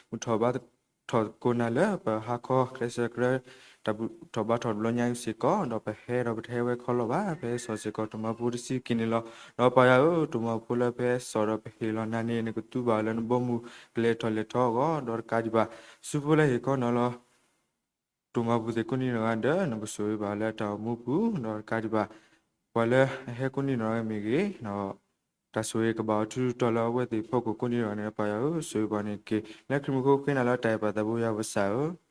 မုၢ်ထီၣ်ဘါထီၣ်ကိးနၤလၢပဟါခီ ကျဲးစၢးကျဲး တၢ်ဘူၣ်ထီၣ်ဘါထီၣ်တဘျီညါအံၤစ့ၢ်ကီး, ဒီးပဟဲဒီးပတဟဲဝဲခီလီၤဘၣ်, ပဟဲစိာ်စ့ၢ်ကီးတိၢ်မီဖိတဆံးက့ၤန့ၣ်လီၤ. ဒီးပၢ်ယွၤဧၢ, တိၢ်မီဖိလၢပဟဲစိာ်ဒီးပဟ့ၣ်လီၤနၤန့ၣ် နကသူဘၣ်လၢနဘီမုၢ်ကလဲၤထီၣ်လဲၤထီအဂီၢ်, ဒီးတကးဒံးဘၣ် ဆူဖိလၢဟ့ၣ်ခီနီၤလီၤ တိၢ်မီဖိသ့ၣ်ကိးနံၤနီၢ်ဂၤဒဲး နကဆိၣ်ဂ့ၤဘၣ်လၢတၢ်အိၣ်မူပူၤ, ဒီးတကးဒံးဘၣ် ပှၤလၢအဟဲကိးနံၤနီၢ်ဂၤမ့ၢ်ဂ့ၤ, တၢ်ဆိၣ်ဂ့ၤကဘၣ်အိၣ်ထူးထူးတီၤလၢအဝဲသ့ၣ်ဖီခိၣ်ကိးနံၤနီၢ်ဂၤန့ၣ် ပၢ်ယွၤဧၢ, ဆိၣ်ဂ့ၤဘၣ်န့ၣ်တက့ၢ်. လၢခရံာ်မူခိၣ်ဃ့နၤလၢတၢ်အဲၣ်ပၢ်သးဘိယွၤပကစၢ်ဧၢ.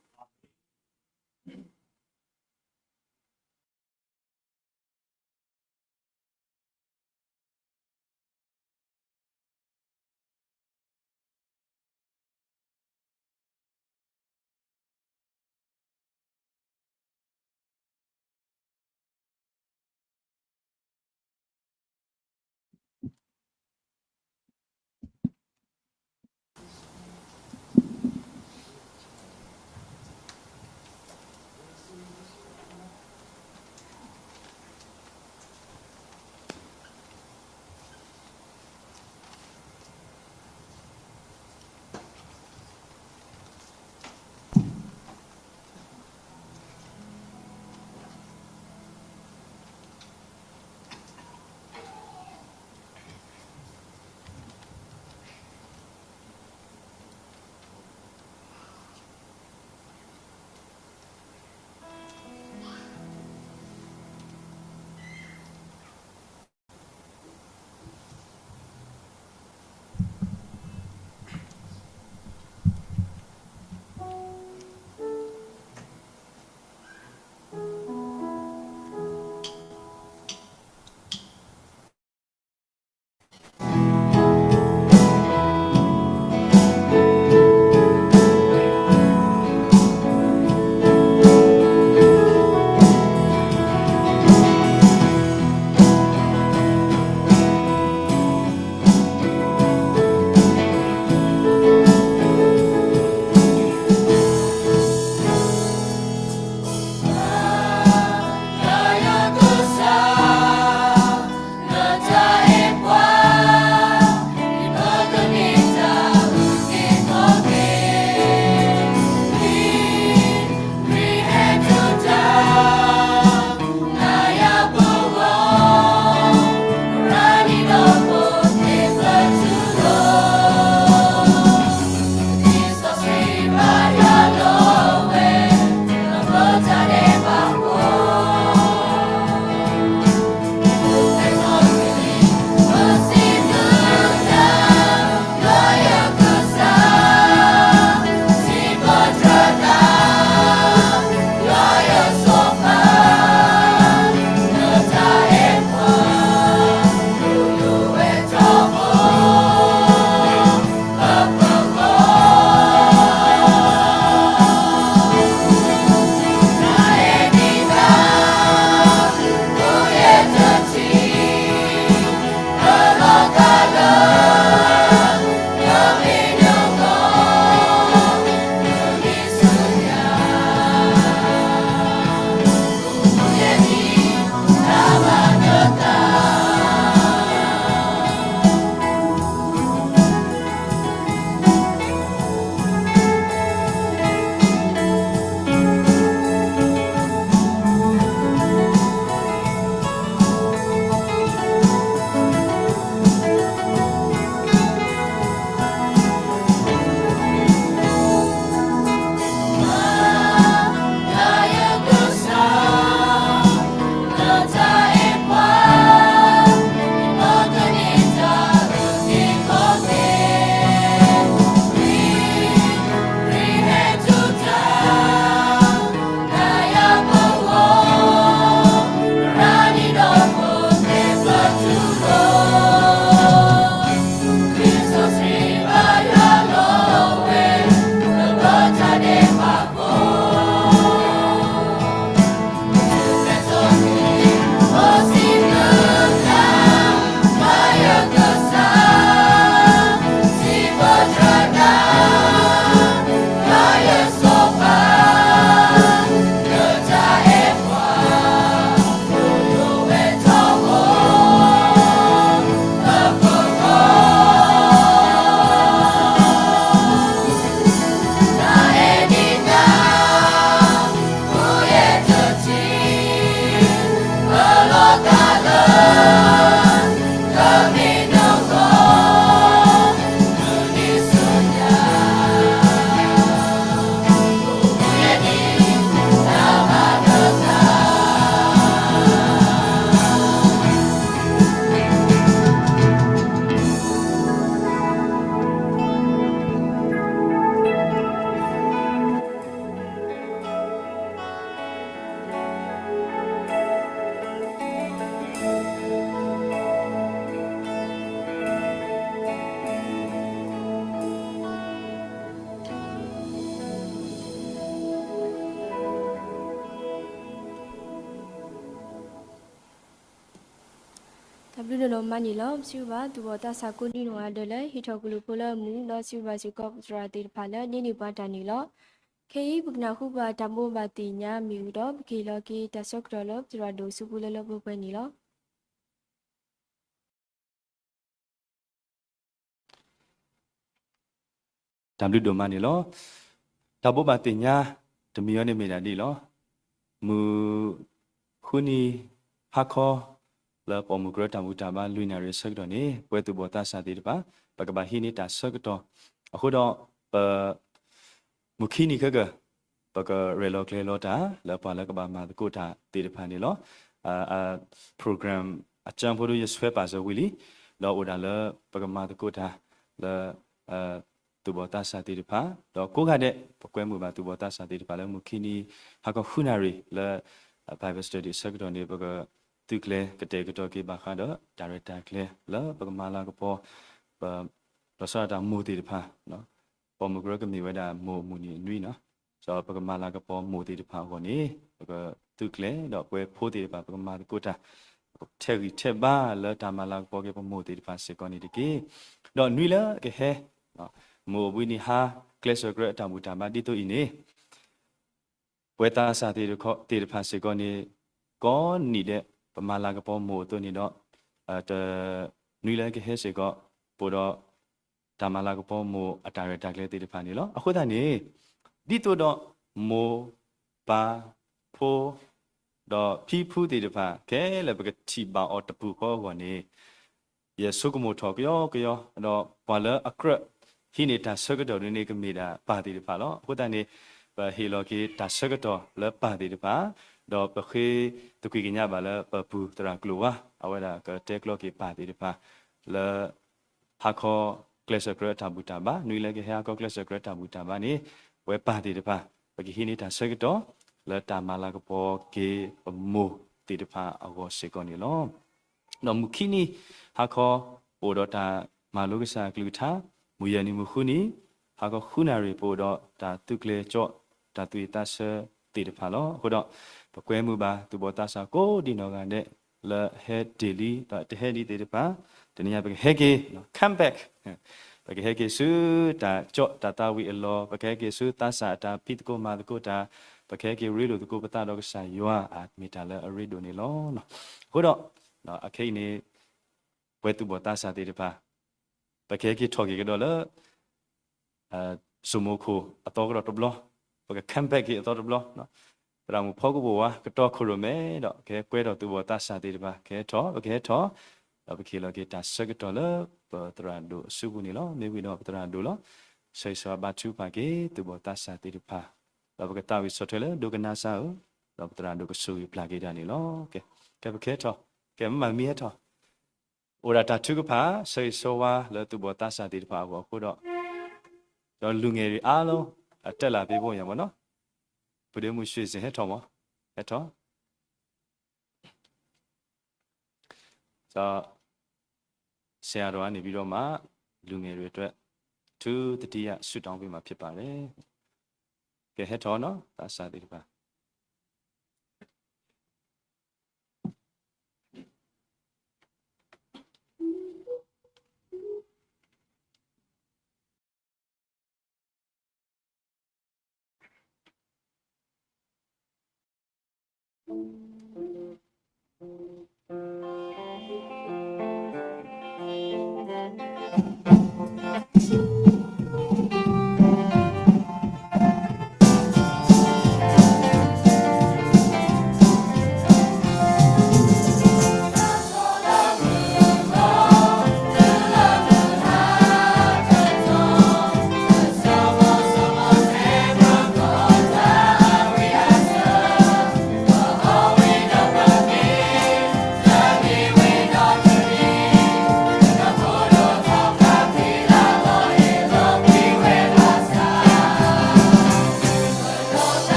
တၢ်ဘျုးဒိၣ်ဒိၣ်မးန့ၣ်လီၤ. ပစံးဘျုးဘၣ် သူၣ်ဘီၣ်သးစၢ်ကိးဒံနီၢ်ဂၤဒဲးလၢ ဟ့ၣ်ထီၣ်ကလုၢ်ဖိလၢအမုာ် ဒီးစံးဘျုးဘၣ်စ့ၢ်ကီးပသရၣ်သ့ၣ်တဖၣ်လၢ န့ၢ်န့ၢ်ပှၤတၢ်န့ၣ်လီၤ. ခဲအံၤ ပကနၢ်ဟူဘၣ်တၢ်ဘိးဘၣ်သ့ၣ်ညါမ့ၢ်ဝံၤဒီး ပကဟ့ၣ်လီၤက့ၤတၢ်ဆၢကတီၢ်လၢပသရၣ်ဒိၣ်အစုပူၤလၢလၢပှဲၤပှဲၤန့ၣ်လီၤ. တၢ်ဘျုးဒိၣ်မးန့ၣ်လီၤ. တၢ်ဘိးဘၣ်သ့ၣ်ညါ တမံၤအံၤန့ၣ်မ့ၢ်ဒၣ်ဒ်အံၤလီၤ. မုၢ်ဃုနံၤဟါခီ လၢပိာ်မုၣ်ကရၢတၢ်ဘူၣ်တၢ်ဘါလွံၢ်နၣ်ရံၣ်အဆၢကတီၢ်န့ၣ် ပဝဲသူၣ်ဘီၣ်သးစၢ်သ့ၣ်တဖၣ် ပကဘၣ်ဟံးန့ၢ်တၢ်ဆၢကတီၢ်. အဃိဒီး ပ မုၢ်ခံနံၤခဲကၢၢ် ပကရဲၣ်လီၤကျဲၤလီၤတၢ် လၢပှၤလၢကဘၣ်မၤသကိးတၢ်သ့ၣ်တဖၣ်န့ၣ်လီၤ. အ program အကၠၢဖိဒိယဆှဲပာ်စၢၤဝံၤလံ, ဒီးအိၣ်ဒၣ်လၢပကမၤသကိးတၢ်လၢ သူၣ်ဘီၣ်သးစၢ်သ့ၣ်တဖၣ်, ဒီးကိးဂၤဒဲး ပကွဲမုာ်ဘၣ်သူၣ်ဘီၣ်သးစၢ်သ့ၣ်တဖၣ်လၢမုၢ်ခံနံၤ ဟါခီဃုနၣ်ရံၣ်လၢ Bible study အဆၢကတီၢ်န့ၣ် ပကသုးကျဲၤကတဲာ်ကတီၤက့ၤဘၣ်ဃးဒီးတၢ်ရဲၣ်တၢ်ကျဲၤလၢပကမၤလၤကပီၤ ပ လီၤဆီဒၣ်တၢ်မိၢ်သ့ၣ်တဖၣ်, ပိာ်မုၣ်ကရၢကမ့ၢ်ဝဲဒၣ်မိၢ်အမုၢ်နံၤအနွံနီၤ, ဒီးပကမၤလၤကပီၤမိၢ်သ့ၣ်တဖၣ်အဂီၢ်န့ၣ် ပကသုးကျဲၤဒီးပဝဲဖိသ့ၣ်တဖၣ် ပကမၤသကိးတၢ် ထဲးဂံၢ်ထဲးဘါလၢတၢ်မၤလၤကပီၤက့ၤပမိၢ်သ့ၣ်တဖၣ်စ့ၢ်ကီးန့ၣ်တက့ၢ်. ဒီးနွံလၢကဟဲ မိၢ်အဘှံးနံၤဟါ ကျဲးစၢးကရၢအတၢ်ဘူၣ်တၢ်ဘါဒ်သိးအံၤန့ၣ် ပဝဲသးစၢ်သ့ၣ်တဖၣ်စ့ၢ်ကီးန့ၣ် ကိးနံၣ်ဒဲး ပမၤလၤကပီၤမိၢ်အသိးန့ၣ်ဒီး တ နွံလၢကဟဲစ့ၢ်ကီး ပအိၣ်ဒီး တၢ်မၤလၤကပီၤမိၢ်အတၢ်ရဲၣ်တၢ်ကျဲၤသ့ၣ်တဖၣ်န့ၣ်လီၤ. အဃိသတးန့ၣ် ဒ်သိးဒီးမိၢ် ပၢ် ဖိ ဒီးဖံဖုသ့ၣ်တဖၣ် ခဲလၢာ်ပကထံၣ်ဘၣ်အီၤတပူၤဃီအဂီၢ်န့ၣ် ယဆိကမိၣ်ထီၣ်ကယီကယီ ဒီးပှၤလၢအကြၢးဟံးန့ၢ်တၢ်ဆၢကတီၢ်ဒ်န့ၣ် ကမ့ၢ်ဒၣ်ပၢ်သ့ၣ်တဖၣ်လီၤ. အဃိသတးန့ၣ် ပဟ့ၣ်လီၤက့ၤတၢ်ဆၢကတီၢ်လၢပၢ်သ့ၣ်တဖၣ်, ဒီးပဃ့သကွံာ်ကညးဘၣ်လၢပပူၤသရၣ်ကျိၤဝါ အဝဲဒၣ်ကတဲကျီက့ၤပၢ်သ့ၣ်တဖၣ် လၢ ဟါခီကျဲးစၢးကရၢအတၢ်ဘူၣ်တၢ်ဘါ, နွံလၢကဟဲဟါခီကျဲးစၢးကရၢတၢ်ဘူၣ်တၢ်ဘါန့ၣ် ပဝဲပၢ်သ့ၣ်တဖၣ် ပကဟံးန့ၢ်တၢ်ဆၢကတီၢ် လၢတၢ်မၤလၤကပီၤက့ၤပမိၢ်သ့ၣ်တဖၣ်အဂီၢ်စ့ၢ်ကီးန့ၣ်လီၤ. ဒီးမုၢ်ခံနံၤဟါခီ ပအိၣ်ဒီးတၢ်မၤလိကစၢ်အကလုၢ်ကထါ, မုၢ်ယဲၢ်နံၤမုၢ်ဃုနံၤ ဟါခီဃုနၣ်ရံၣ် ပအိၣ်ဒီးတၢ်သုးကျဲၤကၠီ တၢ်သူၣ်ဝံၣ်သးဆၢသ့ၣ်တဖၣ်လီၤ. အဃိဒီး ပကွဲမုာ်ဘၣ်သူၣ်ဘီၣ်သးစၢ်ကိးဒံနီၢ်ဂၤဒဲး လၢဟဲတ့ၢ်လံ ဒီးတဟဲဒံးသ့ၣ်တဖၣ်, တနံၤအံၤပကဟဲက့ၤ come back, ပကဟဲက့ၤဆူတၢ်ကၠီတၢ်သးဝံၣ်အလီၢ်, ပကဟဲက့ၤဆူသးစၢ်အတၢ်ဖံးသကိးမၤသကိးတၢ်, ပကဟဲက့ၤရ့လိာ်သကိးပသးဒီးကစၢ်ယွၤ အမ့ၢ်တၢ်လၢအရ့ဒိၣ်န့ၣ်လီၤ. အဃိဒီး အခဲအံၤန့ၣ် ပဝဲသူၣ်ဘီၣ်သးစၢ်သ့ၣ်တဖၣ် ပကဟဲက့ၤထီၣ်က့ၤကဒီးလၢ စိမိၤခိၣ်အသီကဒီးတဘျီ, ပက come back က့ၤအသီတဘျီ, သရၣ်မုၣ်ဖီကဘိၣ်ဝါ ကတီခိၣ်ရိၣ်မဲဒီး ကဟဲကွဲထီၣ်သူၣ်ဘီၣ်သးစၢ်သ့ၣ်တဖၣ် ကဟဲထီၣ် ပကဟဲထီၣ်, ဒီးပကဟ့ၣ်လီၤက့ၤတၢ်ဆၢကတီၢ်လၢပသရၣ်ဒိၣ်အစုပူၤန့ၣ်လီၤ. မ့ၢ်ဝံၤဒီးပသရၣ်ဒိၣ်လီၤ. ဆၢဂ့ၤဆၢဝါဘါထုကဖၣ်က့ၤသူၣ်ဘီၣ်သးစၢ်သ့ၣ်တဖၣ်, ဒီးပကသးဝံၣ်ဆီၣ်ထွဲလၢဒိကနၣ်စၢ်ဧၢ, ဒီးပသရၣ်ဒိၣ်ကဆိၣ်ဂ့ၤပျၢ်က့ၤတၢ်န့ၣ်လီၤ. ကဲ ကဲပကဟဲထီၣ်, ကဲမ့ၢ်မ့ၢ်ဟဲထီၣ် အိၣ်ဒၣ်တၢ်ထုကဖၣ် ဆၢဂ့ၤဆၢဝါလၢသူၣ်ဘီၣ်သးစၢ်သ့ၣ်တဖၣ်အဂီၢ်အဃိဒီး, ဒီးလူငယ်တွေအားလုံး အတက်လာပေးဖို့ရန်ပေါ့နော်. ဘုဒ္ဓမူရွှေစင် ဟဲထီၣ်မး, ဟဲထီၣ်. ဒီး ဆရာတော်ကနေပြီးတော့မှ လူငယ်တွေအတွက် အထူးသတိရဆုတောင်းပေးမှာဖြစ်ပါတယ်. ကဲ ဟဲထီၣ်နော် သးစၢ်သ့ၣ်တဖၣ်.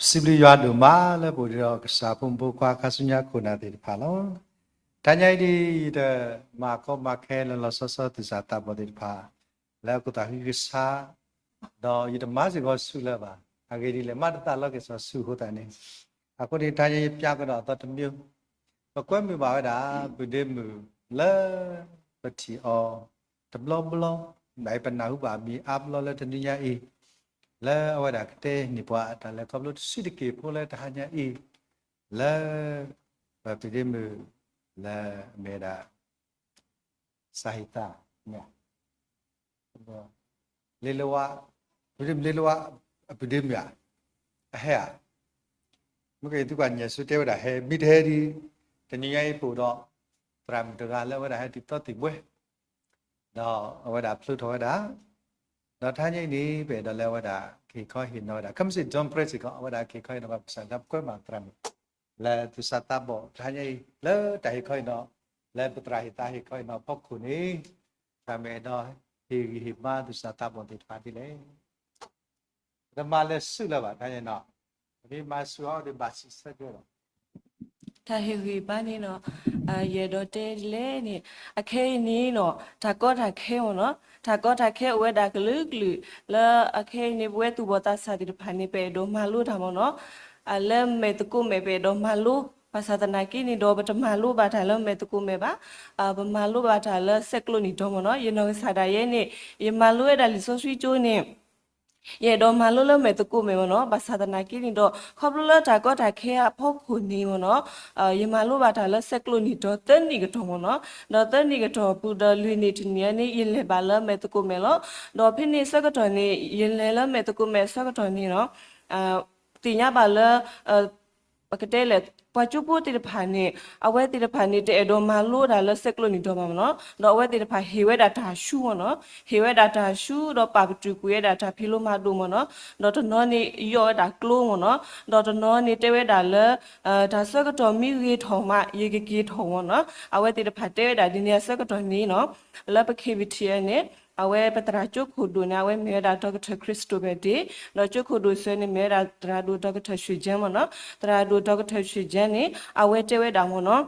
စံးဘျုးယွၤဒိၣ်မးလၢပအိၣ်ဒီးကစၢ်ဖိမုၣ်ဖိခွါခါဆူညါခိၣ်နၢ်သ့ၣ်တဖၣ်လီၤ. တဟါညါအံၤဒ်အံၤ ယတမၤကီမၤခဲလၢာ်လီၤဆီဆီသုစၢ်သးဘီၣ်သ့ၣ်တဖၣ် လၢကသးခုကဆါ, ဒီးယတမၤစ့ၢ်ကီးဆူၣ်လၢၤဘၣ်. အဂ့ၢ်ဒ်လဲၣ်, မၤတသးလီၤက့ၤစီၤဆူၣ်အဃိသတးန့ၣ်, အဃိန့ၣ် တဟါညါယပျၢ်ကဒီးအသီတမံၤ, ပကွဲမုာ်ဘၣ်ဝဲဒၣ် ပုၢ်ဒ့မုၣ်လၢပထံၣ်အီၤတဘျီဘျီ, ဘၣ်အံၤပနၢ်ဟူဘၣ်အမံၤအါဘျီလၢတနွံညါအံၤ, လၢအဝဲဒၣ်ကတဲန့ၢ်ပှၤတၢ်လဲၤခီဖျိတဆံးတက့ၢ်ဖိလၢတဟါညါအံၤ, လၢပပုၢ်ဒ့မုၣ်လၢအမ့ၢ်ဝဲဒၣ် စၢ်ဟ့ၣ်သး, လ့လဝါ, ပုၢ်ဒ့မုၣ်လ့လဝါ, အပုၢ်ဒ့မုၣ်ဧါ, အဟဲဧါ, မ့ၢ်က့ၤသုကွၢ်ညါဆူတဲဝဲဒၣ်ဟဲ, မ့ၢ်တဟဲဒ်, တနွံညါအံၤပအိၣ်ဒီး သရၣ်မုၣ်တဂၤလၢအဝဲဒၣ်ဟဲတုၤသီသံၣ်ဘှဲ, ဒီးအဝဲဒၣ်ဖျိထီၣ်ဝဲဒၣ်, ဒီးတဟါညါအံၤန့ၣ် ပအဲၣ်ဒိးလၢအဝဲဒၣ်ကဟ့ၣ်ခီဟ့ၣ်နီၤဝဲဒၣ် come sit down praise God အဝဲဒၣ်ကဟ့ၣ်ခီဟ့ၣ်နီၤဘၣ်ပကစၢ်လၢပကွဲမုာ်သရၣ်မုၣ် လၢသုစၢ်သးဘီၣ်တဟါညါအံၤ လၢတၢ်ဟ့ၣ်ခီဟ့ၣ်နီၤ, လၢပသရၣ်ဟ့ၣ်သးဟ့ၣ်ခီဟ့ၣ်နီၤအဖီခိၣ်န့ၣ်, တၢ်မ့ၢ်အဲၣ်ဒိးဟ့ၣ်ဂံၢ်ဟ့ၣ်ဘါသုစၢ်သးဘီၣ်သ့ၣ်တဖၣ်ဒ်လဲၣ်. ပတမၤလၢဆူၣ်လၢၤဘၣ်တဟါညါနီၤ, ပမ့ၢ်မၤဆူၣ်အီၤဒီးဘၣ်စံးဆၢကဲလီၤ. တၢ်ဟ့ၣ်ဂံၢ်ဘါန့ၣ်ဒီး, ယအဲၣ်ဒိးတဲဒ်လဲၣ်န့ၣ်, အခဲအံၤန့ၣ်နီၤ တၢ်ကီတၢ်ခဲမ့ၢ်နီၤ, တၢ်ကီတၢ်ခဲအိၣ်ဝဲဒၣ်ကလုာ်ကလုာ်, လၢအခဲအံၤန့ၣ် ပဝဲသူၣ်ဘီၣ်သးစၢ်သ့ၣ်တဖၣ်န့ၣ် ပအဲၣ်ဒိးမၤလိတၢ်မ့ၢ်နီၤ, လၢမဲာ်သကိးမဲာ်ပအဲၣ်ဒိးမၤလိ, ဘၣ်ဆၣ်သနာ်က့န့ၣ်ဒီး ပတမၤလိဘၣ်တၢ်လၢမဲာ်သကိးမဲာ်ဘၣ်, ပမၤလိဘၣ်တၢ်လၢဆဲးကျိးနံၣ်ဒီမ့ၢ်နီၤ, ယနီၢ်ကစၢ်ဒၣ်ယဲန့ၣ်, ယမၤလိဝဲဒၣ်လံာ်စီဆှံကၠိန့ၣ် ယအဲၣ်ဒိးမၤလိလၢမဲာ်သကိးမဲာ်မ့ၢ်နီၤ, ဘၣ်ဆၣ်သနာ်က့န့ၣ်ဒီး ခီဖျိလၢတၢ်ကီတၢ်ခဲအဖီခိၣ်န့ၣ်မ့ၢ်နီၤ, ယမၤလိဘၣ်တၢ်လၢဆဲးကျိးနံၣ်ဒီသၢနံၣ်ကတီၢ်မ့ၢ်နီၤ, ဒီးသၢနံၣ်ကတီၢ်ပူၤဒီးလွံၢ်နံၣ်တနံၣ်န့ၣ် ယလဲၤဘၣ်လၢမဲာ်သကိးမဲာ်လီၤ. ဒီးဖဲန့ၣ်ဆၢကတီၢ်န့ၣ် ယလဲၤလၢမဲာ်သကိးမဲာ်အဆၢကတီၢ်န့ၣ်နီၤ, သ့ၣ်ညါဘၣ်လၢ ပကတဲလဲၣ် ပှၤကၠိဖိသ့ၣ်တဖၣ်န့ၣ်, အဝဲသ့ၣ်တဖၣ်န့ၣ် တအဲၣ်ဒိးမၤလိတၢ်လၢဆဲးကျိးနံၣ်ဒီမ့ၢ်နီၤ, ဒီးအဝဲသ့ၣ်တဖၣ်ဟ့ၣ်ဝဲဒၣ်တၢ်ဆူမ့ၢ်နီၤ, ဟ့ၣ်ဝဲဒၣ်တၢ်ဆူ ဒီးပာ်ပတုာ်ကွံာ်ဝဲဒၣ်တၢ်ဖံးလိမၤဒိးမ့ၢ်နီၤ, ဒီးတနီၤန့ၣ် ယီၣ်ဝဲဒၣ်ကျိမ့ၢ်နီၤ, ဒီးတနီၤန့ၣ်တဲဝဲဒၣ်လၢ တၢ်ဆၢကတီၢ်မ့ၢ်ဂ့ၤထီၣ်မး ယကက့ၤထီၣ်မ့ၢ်နီၤ, အဝဲသ့ၣ်တဖၣ်တဲဝဲဒၣ်ဒ်န့ၣ်အဆၢကတီၢ်န့ၣ်နီၤ, လၢပ ခ့ၣ်ဘံၣ်ထံၣ် န့ၣ် အဝဲပသရၣ်ကၠိခိၣ်ဒိၣ်န့ၣ် အဝဲမ့ၢ်ဝဲဒၣ် Doctor Christopher Day, ဒီးကၠိခိၣ်ဒိၣ်စၢၤန့ၣ် မ့ၢ်ဝဲဒၣ် သရၣ်ဒိၣ် Doctor ရွှေချမ်း မ့ၢ်နီၤ, သရၣ်ဒိၣ် Doctor ရွှေချမ်း န့ၣ် အဝဲတဲဝဲဒၣ်မ့ၢ်နီၤ,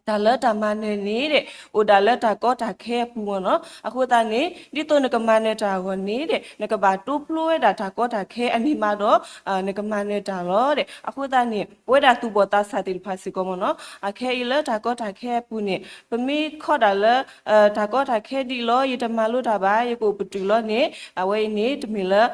တၢ်လၢတၢ်မၤနၢၤန့ၣ်ဒီး အိၣ်ဒၣ်လၢတၢ်ကီတၢ်ခဲအပူၤမ့ၢ်နီၤ, အဃိသတးန့ၣ် ဒ်သိးနကမၤနၢၤတၢ်အဂီၢ်န့ၣ်ဒီး နကဘၣ်တိဖျိဝဲဒၣ်တၢ်ကီတၢ်ခဲအန့ၣ်မးဒီး နကမၤနၢၤတၢ်လီၤဒီး အဃိသတးန့ၣ် ပဝဲဒၣ်သူၣ်ဘီၣ်သးစၢ်သ့ၣ်တဖၣ်စ့ၢ်ကီးမ့ၢ်နီၤ အခဲအံၤလၢတၢ်ကီတၢ်ခဲအပူၤန့ၣ် ပမ့ၢ်ခီဒၣ်လၢ တၢ်ကီတၢ်ခဲဒ်အံၤလီၤ ယတမၤလိတၢ်ဘၣ် ယကအိၣ်ပတုာ်လီၤန့ၣ် အဝဲအံၤန့ၣ် တမ့ၢ်လၢ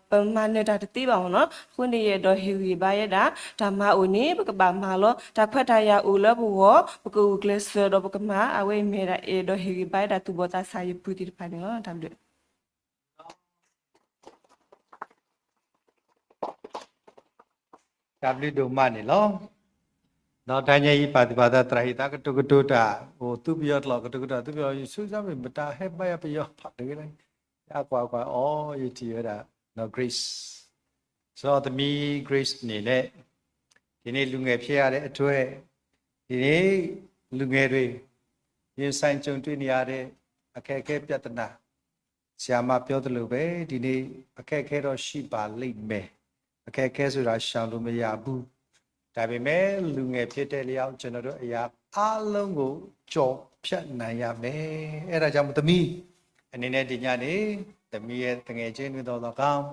ပမၤနၢၤတၢ်တသ့ဘၣ်မ့ၢ်နီၤ, အဃိန့ၣ် ယအဲၣ်ဒိးဟ့ၣ်ဂံၢ်ဘါဝဲဒၣ် တၢ်မၤအိၣ်န့ၣ် ပကဘၣ်မၤလီၤ, တၢ်ခွဲးတၢ်ယာ်အိၣ်လၢပဂီၢ် ပကဂုာ်ကျဲးစၢးဒီးပကမၤ အဝဲအံၤမ့ၢ်ဒၣ် အဲၣ်ဒိးဟ့ၣ်ဂံၢ်ဘါဝဲဒၣ်သူၣ်ဘီၣ်သးစၢ်ယပုၢ်သ့ၣ်တဖၣ်န့ၣ်လီၤ. တၢ်ဘျုး တၢ်ဘျုးဒိၣ်မးန့ၣ်လီၤ. ဒီးတဟါညါအံၤ ပာ်သူၣ်ပာ်သးသရၣ်ဟ့ၣ်သးကတိၤကတိၤတၢ် အိၣ်သူပယီၤကျိာ် ကတိၤကတိၤသူပယီၤ ယဆူၣ်စၢ်မ့ၢ်မတၤဟဲဘါယွၤပယီၤဖးတဂ့ၤလဲၣ်, ယကွၢ်ကွၢ်အီၤ ယထံၣ်ဝဲဒၣ် နီၢ် Grace, စီၤသမံ Grace န့ၣ်လဲၣ်, ဒီနေ့လူငယ်ဖြစ်ရတဲ့အတွေ့, ဒီနေ့လူငယ်တွေ ရင်ဆိုင်ကြုံတွေ့နေရတဲ့အခက်အခဲပြဿနာ ဆရာမပြောသလိုပဲ ဒီနေ့အခက်အခဲတော့ရှိပါလိမ့်မယ်, အခက်အခဲဆိုတာရှောင်လို့မရဘူး, ဒါပေမဲ့လူငယ်ဖြစ်တဲ့လျောက်ကျွန်တော်တို့အရာအားလုံးကိုကျော်ဖြတ်နိုင်ရမယ်, အဲဒါကြောင့်သမီးအနေနဲ့ဒီညနေသမီးရဲ့သူငယ်ချင်းတွေသော်လည်းကောင်း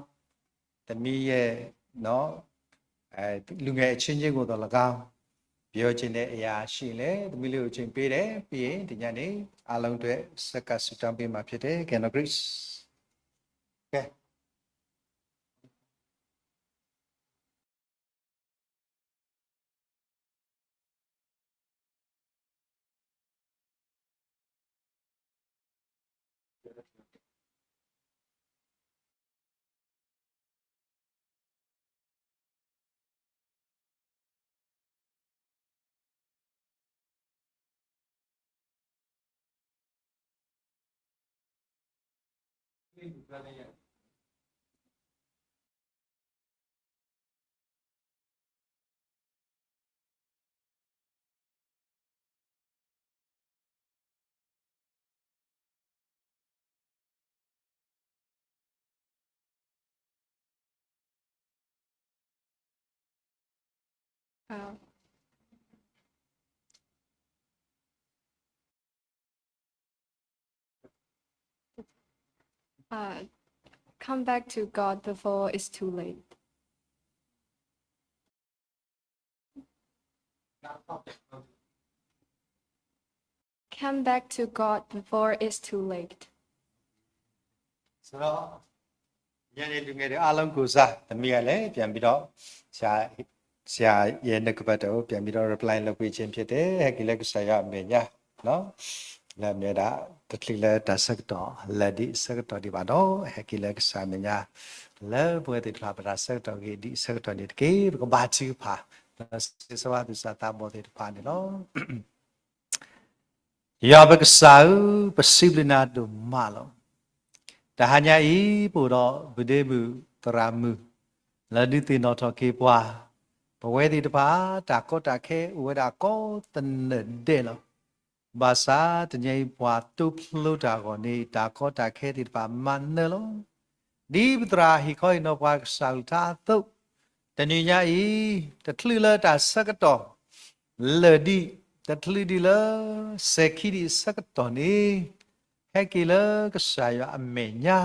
သမီးရဲ့နော် အဲလူငယ်အချင်းချင်းကိုသော်လည်းကောင်း ပြောချင်တဲ့အရာရှိရင်လည်းသမီးလေးကိုအချိန်ပေးတယ်, ပြီးရင်ဒီညနေအားလုံးအတွက်ဆက်ကပ်ဆုတောင်းပေးမှာဖြစ်တယ်, ကဲနော် Grace. ကဲ Uh, uh, come back to God before it's too late. Come back to God before it's too late. ဆိုတော့ ယဲန့ၣ်လူငယ်တွေအားလုံးကိုစားသမီးကလည်းပြန်ပြီးတော့ဆရာဆရာရဲ့နှုတ်ကပတ်တော်ကိုပြန်ပြီးတော့ reply လုပ်ပေးခြင်းဖြစ်တယ်ဟဲက့ၤလၢကစၢ်ယွၤအမဲာ်ညါနော်လၢအမဲာ်ဒါတချီလၢတၢ်ဆၢကတီၢ်လၢဒ်ဆၢကတီၢ်ဒ်ဘၣ်တော့ဟဲက့ၤလၢကစၢ်အမဲာ်ညါလၢပဝဲသ့ၣ်တဖၣ်ပတၢ်ဆၢကတီၢ်ဂ့ၤဒ်ဆၢကတီၢ်န့ၣ်တက့ၢ်ပကဘါထုကဖၣ်လၢစ့စဝါသူၣ်စၢ်သးဘီၣ်သ့ၣ်တဖၣ်န့ၣ်လီၤ. ယွၤပကစၢ်ဧၢ, ပစံးဘျုးနၤဒိၣ်မးလီၤ. တဟါညါအံၤ ပအိၣ်ဒီးဘုဒ့မုၣ်သရၣ်မုၣ် လၢဒုးသ့ၣ်နီၣ်ထီၣ်က့ၤပှၤ, ပဝဲသ့ၣ်တဖၣ် တၢ်ကီတၢ်ခဲအိၣ်ဝဲဒၣ်ကိးသနၢၣ်ဒဲးလီၤ. ဘၣ်ဆၣ်တနံၤအံၤပှၤတိဖျိတၢ်အဂီၢ်န့ၣ် တၢ်ကီတၢ်ခဲသ့ၣ်တဖၣ်မၤနၢၤလီၤ. ဒ်ပသရၣ်ဟ့ၣ်ခီဟ့ၣ်နီၤပှၤကစၢ်အကလုၢ်ကထါအသိး, တနံၤညါအံၤ တချုးလၢတၢ်ဆၢကတီၢ် လၢာ်ဒံး, တချုးဒံးလၢ စဲၤခံဒံးအဆၢကတီၢ်န့ၣ်, ဟဲက့ၤလၢကစၢ်ယွၤအမဲာ်ညါ,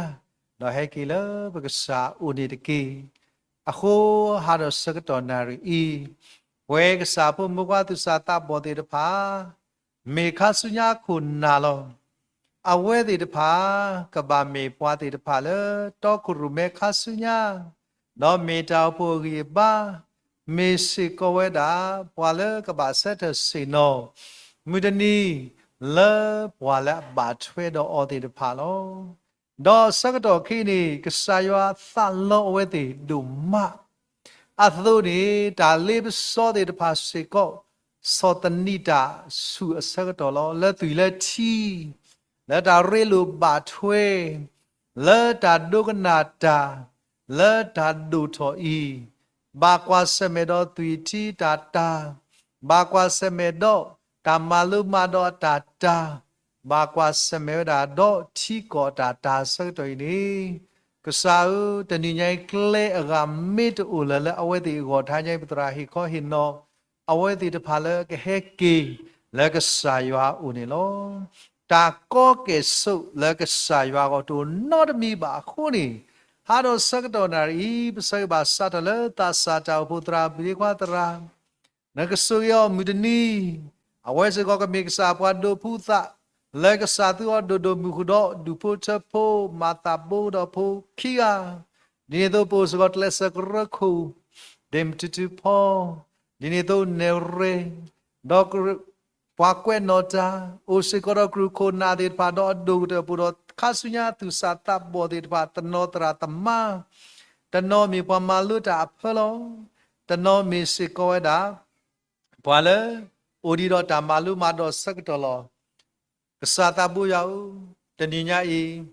ဒီးဟဲက့ၤလၢပကစၢ်အအိၣ်န့ၣ်တက့ၢ်. အဃိ ဟးဒီးဆၢကတီၢ်နၣ်ရံၣ်အံၤ, ပဝဲကစၢ်ဖိမုၣ်ဖိခွါသူၣ်စၢ်သးဘီၣ်သ့ၣ်တဖၣ် မ့ၢ်ခါဆူညါခိၣ်နၢ်လီၤ. အဝဲသ့ၣ်တဖၣ် ကဘၣ်မ့ၢ်ပှၤသ့ၣ်တဖၣ်လၢ တီခိၣ်ရိၣ်မဲခါဆူညါ, ဒီးမ့ၢ်တၢ်အိၣ်ဖှိၣ်အဂံၢ်အဘါ, မ့ၢ်စ့ၢ်ကီးဝဲဒၣ် ပှၤလၢကဘၣ်ဆၢထၢၣ်ဆ့ၣ်နီၤ မုၢ်တနံၤ လၢပှၤလၢအဘၣ်ထွဲဒီးအီၤသ့ၣ်တဖၣ်လီၤ. ဒီးဆၢကတီၢ်ခဲအံၤန့ၣ် ကစၢ်ယွၤသးလီအဝဲသ့ၣ်ဒိၣ်မး အသိးန့ၣ် တၢ်လ့ပစီသ့ၣ်တဖၣ်စ့ၢ်ကီး ဆီၣ်သနံးတၢ်ဆူၣ်အဆၢကတီၢ်လီၤ. လၢသွံၣ်လၢထံ, လၢတၢ်ရ့လိာ်ဘၣ်ထွဲ, လၢတၢ်ဒိကနၣ်တၢ်, လၢတၢ်ဒိၣ်ထီၣ်အံၤ, ဘၣ်ကွၢ်ဆၢၣ်မဲာ်ဒီးသွံၣ်ထံတၢ်တၢ်, ဘၣ်ကွၢ်ဆၢၣ်မဲာ်ဒီးတၢ်မၤလိမၤဒိးအတၢ်တၢ်, ဘၣ်ကွၢ်ဆၢၣ်မဲာ်ဝဲဒၣ်ဒီးထံကီၢ်အတၢ်တၢ်ဆၢကတီၢ်အံၤန့ၣ်, ကစၢ်ဧၢ, တနံၤညါအံၤကျဲအဂၤမ့ၢ်တအိၣ်လၢၤလၢအဝဲသ့ၣ်အဂီၢ် တဟါညါအံၤပသရၣ်ဟ့ၣ်ခီဟ့ၣ်နီၤ အဝဲသ့ၣ်တဖၣ်လၢကဟဲက့ၤလၢကစၢ်ယွၤအအိၣ်န့ၣ်လီၤ. တၢ်ကီကဲၣ်ဆိးလၢကစၢ်ယွၤအဂီၢ်တအိၣ်နီတမံၤဘၣ်အဃိန့ၣ်, ဟးဒီးဆၢကတီၢ်နၣ်ရံၣ်အံၤ ပဆၢဂ့ၤဘၣ်စးထီၣ်လၢသးစၢ်တၢ်အိၣ်ဖှိၣ်သရၣ် ဘုဒ့ခွါသရၣ် နကဆိၣ်ဂ့ၤအီၤမုၢ်တနံၤ, အဝဲစ့ၢ်ကီးကမ့ၢ်ကစၢ်ပှၤဒိးဖုသး လၢကစၢ်သူအီၤဒိၣ်ဒိၣ်မုၢ်ဃုာ်ဒီး ဒူၣ်ဖိထၢဖိ မၤသးဘိဒီးဖိခံဂၤ, ဒ်န့ၣ်အသိးပအိၣ်စ့ၢ်ကီးကျဲးစၢးကရၢခိၣ် ဒ့မုၢ်ထူထူဖီ, ဒ်န့ၣ်အသိးနဲၣ်ရဲၣ်, ဒီး ပှၤကွဲးနီၣ်တၢ်, အိၣ်စ့ၢ်ကီးဒီးကရူၢ်ခိၣ်နၢ်သ့ၣ်တဖၣ် ဒီးအဒိၣ်ကတၢၢ်ပူၤဒီး ခါဆူညါသူၣ်စၢ်သးဘီၣ်သ့ၣ်တဖၣ် တနီၤသရၣ်သမါ, တနီၤမ့ၢ်ပှၤမၤလိတၢ်အဖၢလီၤ, တနီၤမ့ၢ်စ့ၢ်ကီးဝဲဒၣ် ပှၤလၢ အိၣ်ဒံးဒီးတၢ်မၤလိမၤဒိးဆၢကတီၢ်လီၤ. ကစၢ်သးဘိယွၤဧၢ, တနံၤညါအံၤ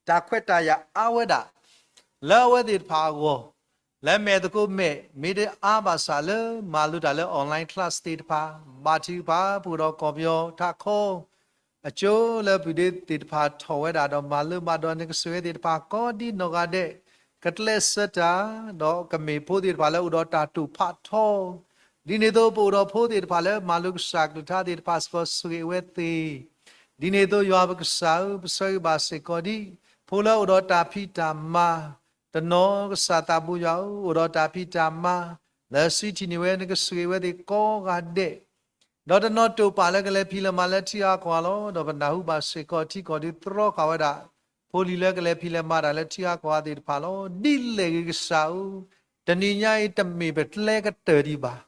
တၢ်ခွဲးတၢ်ယာ်အါဝဲဒၣ် လၢအဝဲသ့ၣ်တဖၣ်အဂီၢ်, လၢမဲာ်သကိးမဲာ် မ့ၢ်တအါဘၣ်ဆၣ်လၢမၤလိတၢ်လၢ online class သ့ၣ်တဖၣ်, ဘါထုကဖၣ် ပအိၣ်ဒီးကီၢ်ပယီၤထးခိၣ် အကၠိလၢပုၢ်ဒ့သ့ၣ်တဖၣ်ထီၣ်ဝဲဒၣ်ဒီးမၤလိမၤဒိး နကဆိၣ်ဂ့ၤသ့ၣ်တဖၣ်ကိးဒ်နီၢ်ဂၤဒဲး, ကကျဲးစၢးတၢ်, ဒီးကမ့ၢ်ဖိသ့ၣ်တဖၣ်လၢအိၣ်ဒီးတၢ်တိာ်ဖးထီ, ဒ်န့ၣ်အသိးပအိၣ်ဒီးဖိသ့ၣ်တဖၣ်လၢမၤလိကစၢ်ကလုၢ်ကထါသ့ၣ်တဖၣ်စ့ၢ်ကီးဆိၣ်ဂ့ၤအဝဲသ့ၣ် ဒ်န့ၣ်အသိးယွၤပကစၢ်ဧၢ, ပဆၢဂ့ၤဘၣ်စ့ၢ်ကီးဒ် ဖိလၢအိၣ်ဒီးတၢ်ဖံးတၢ်မၤ, တနီၤကစၢ်သးဘိယွၤဧၢ, အိၣ်ဒီးတၢ်ဖံးတၢ်မၤ, လၢဆံးထံၣ်န့ၢ်ဝဲ နကဆိၣ်ဂ့ၤဝဲသ့ၣ်ကိးဂၤဒဲး, ဒီးတနီၤတိာ်ပာ်လၢကလဲၤဖံးလဲၤမၤလၢထံဂၤကီၢ်ဂၤလီၤ. ဒီးပနၢ်ဟူဘၣ်စ့ၢ်ကီးထံကီၢ်ဒုးတြီဃာ်ဝဲဒၣ် ဖိလံၤလၢကလဲၤဖံးလဲၤမၤတၢ်လၢထံဂၤကီၢ်ဂၤသ့ၣ်တဖၣ်လီၤ. ဒ်လဲၣ်ဂ့ၤကစၢ်ဧၢ, တနံၤညါအံၤတမ့ၢ်ပကျဲကတၢၢ်ဒံးဘၣ်.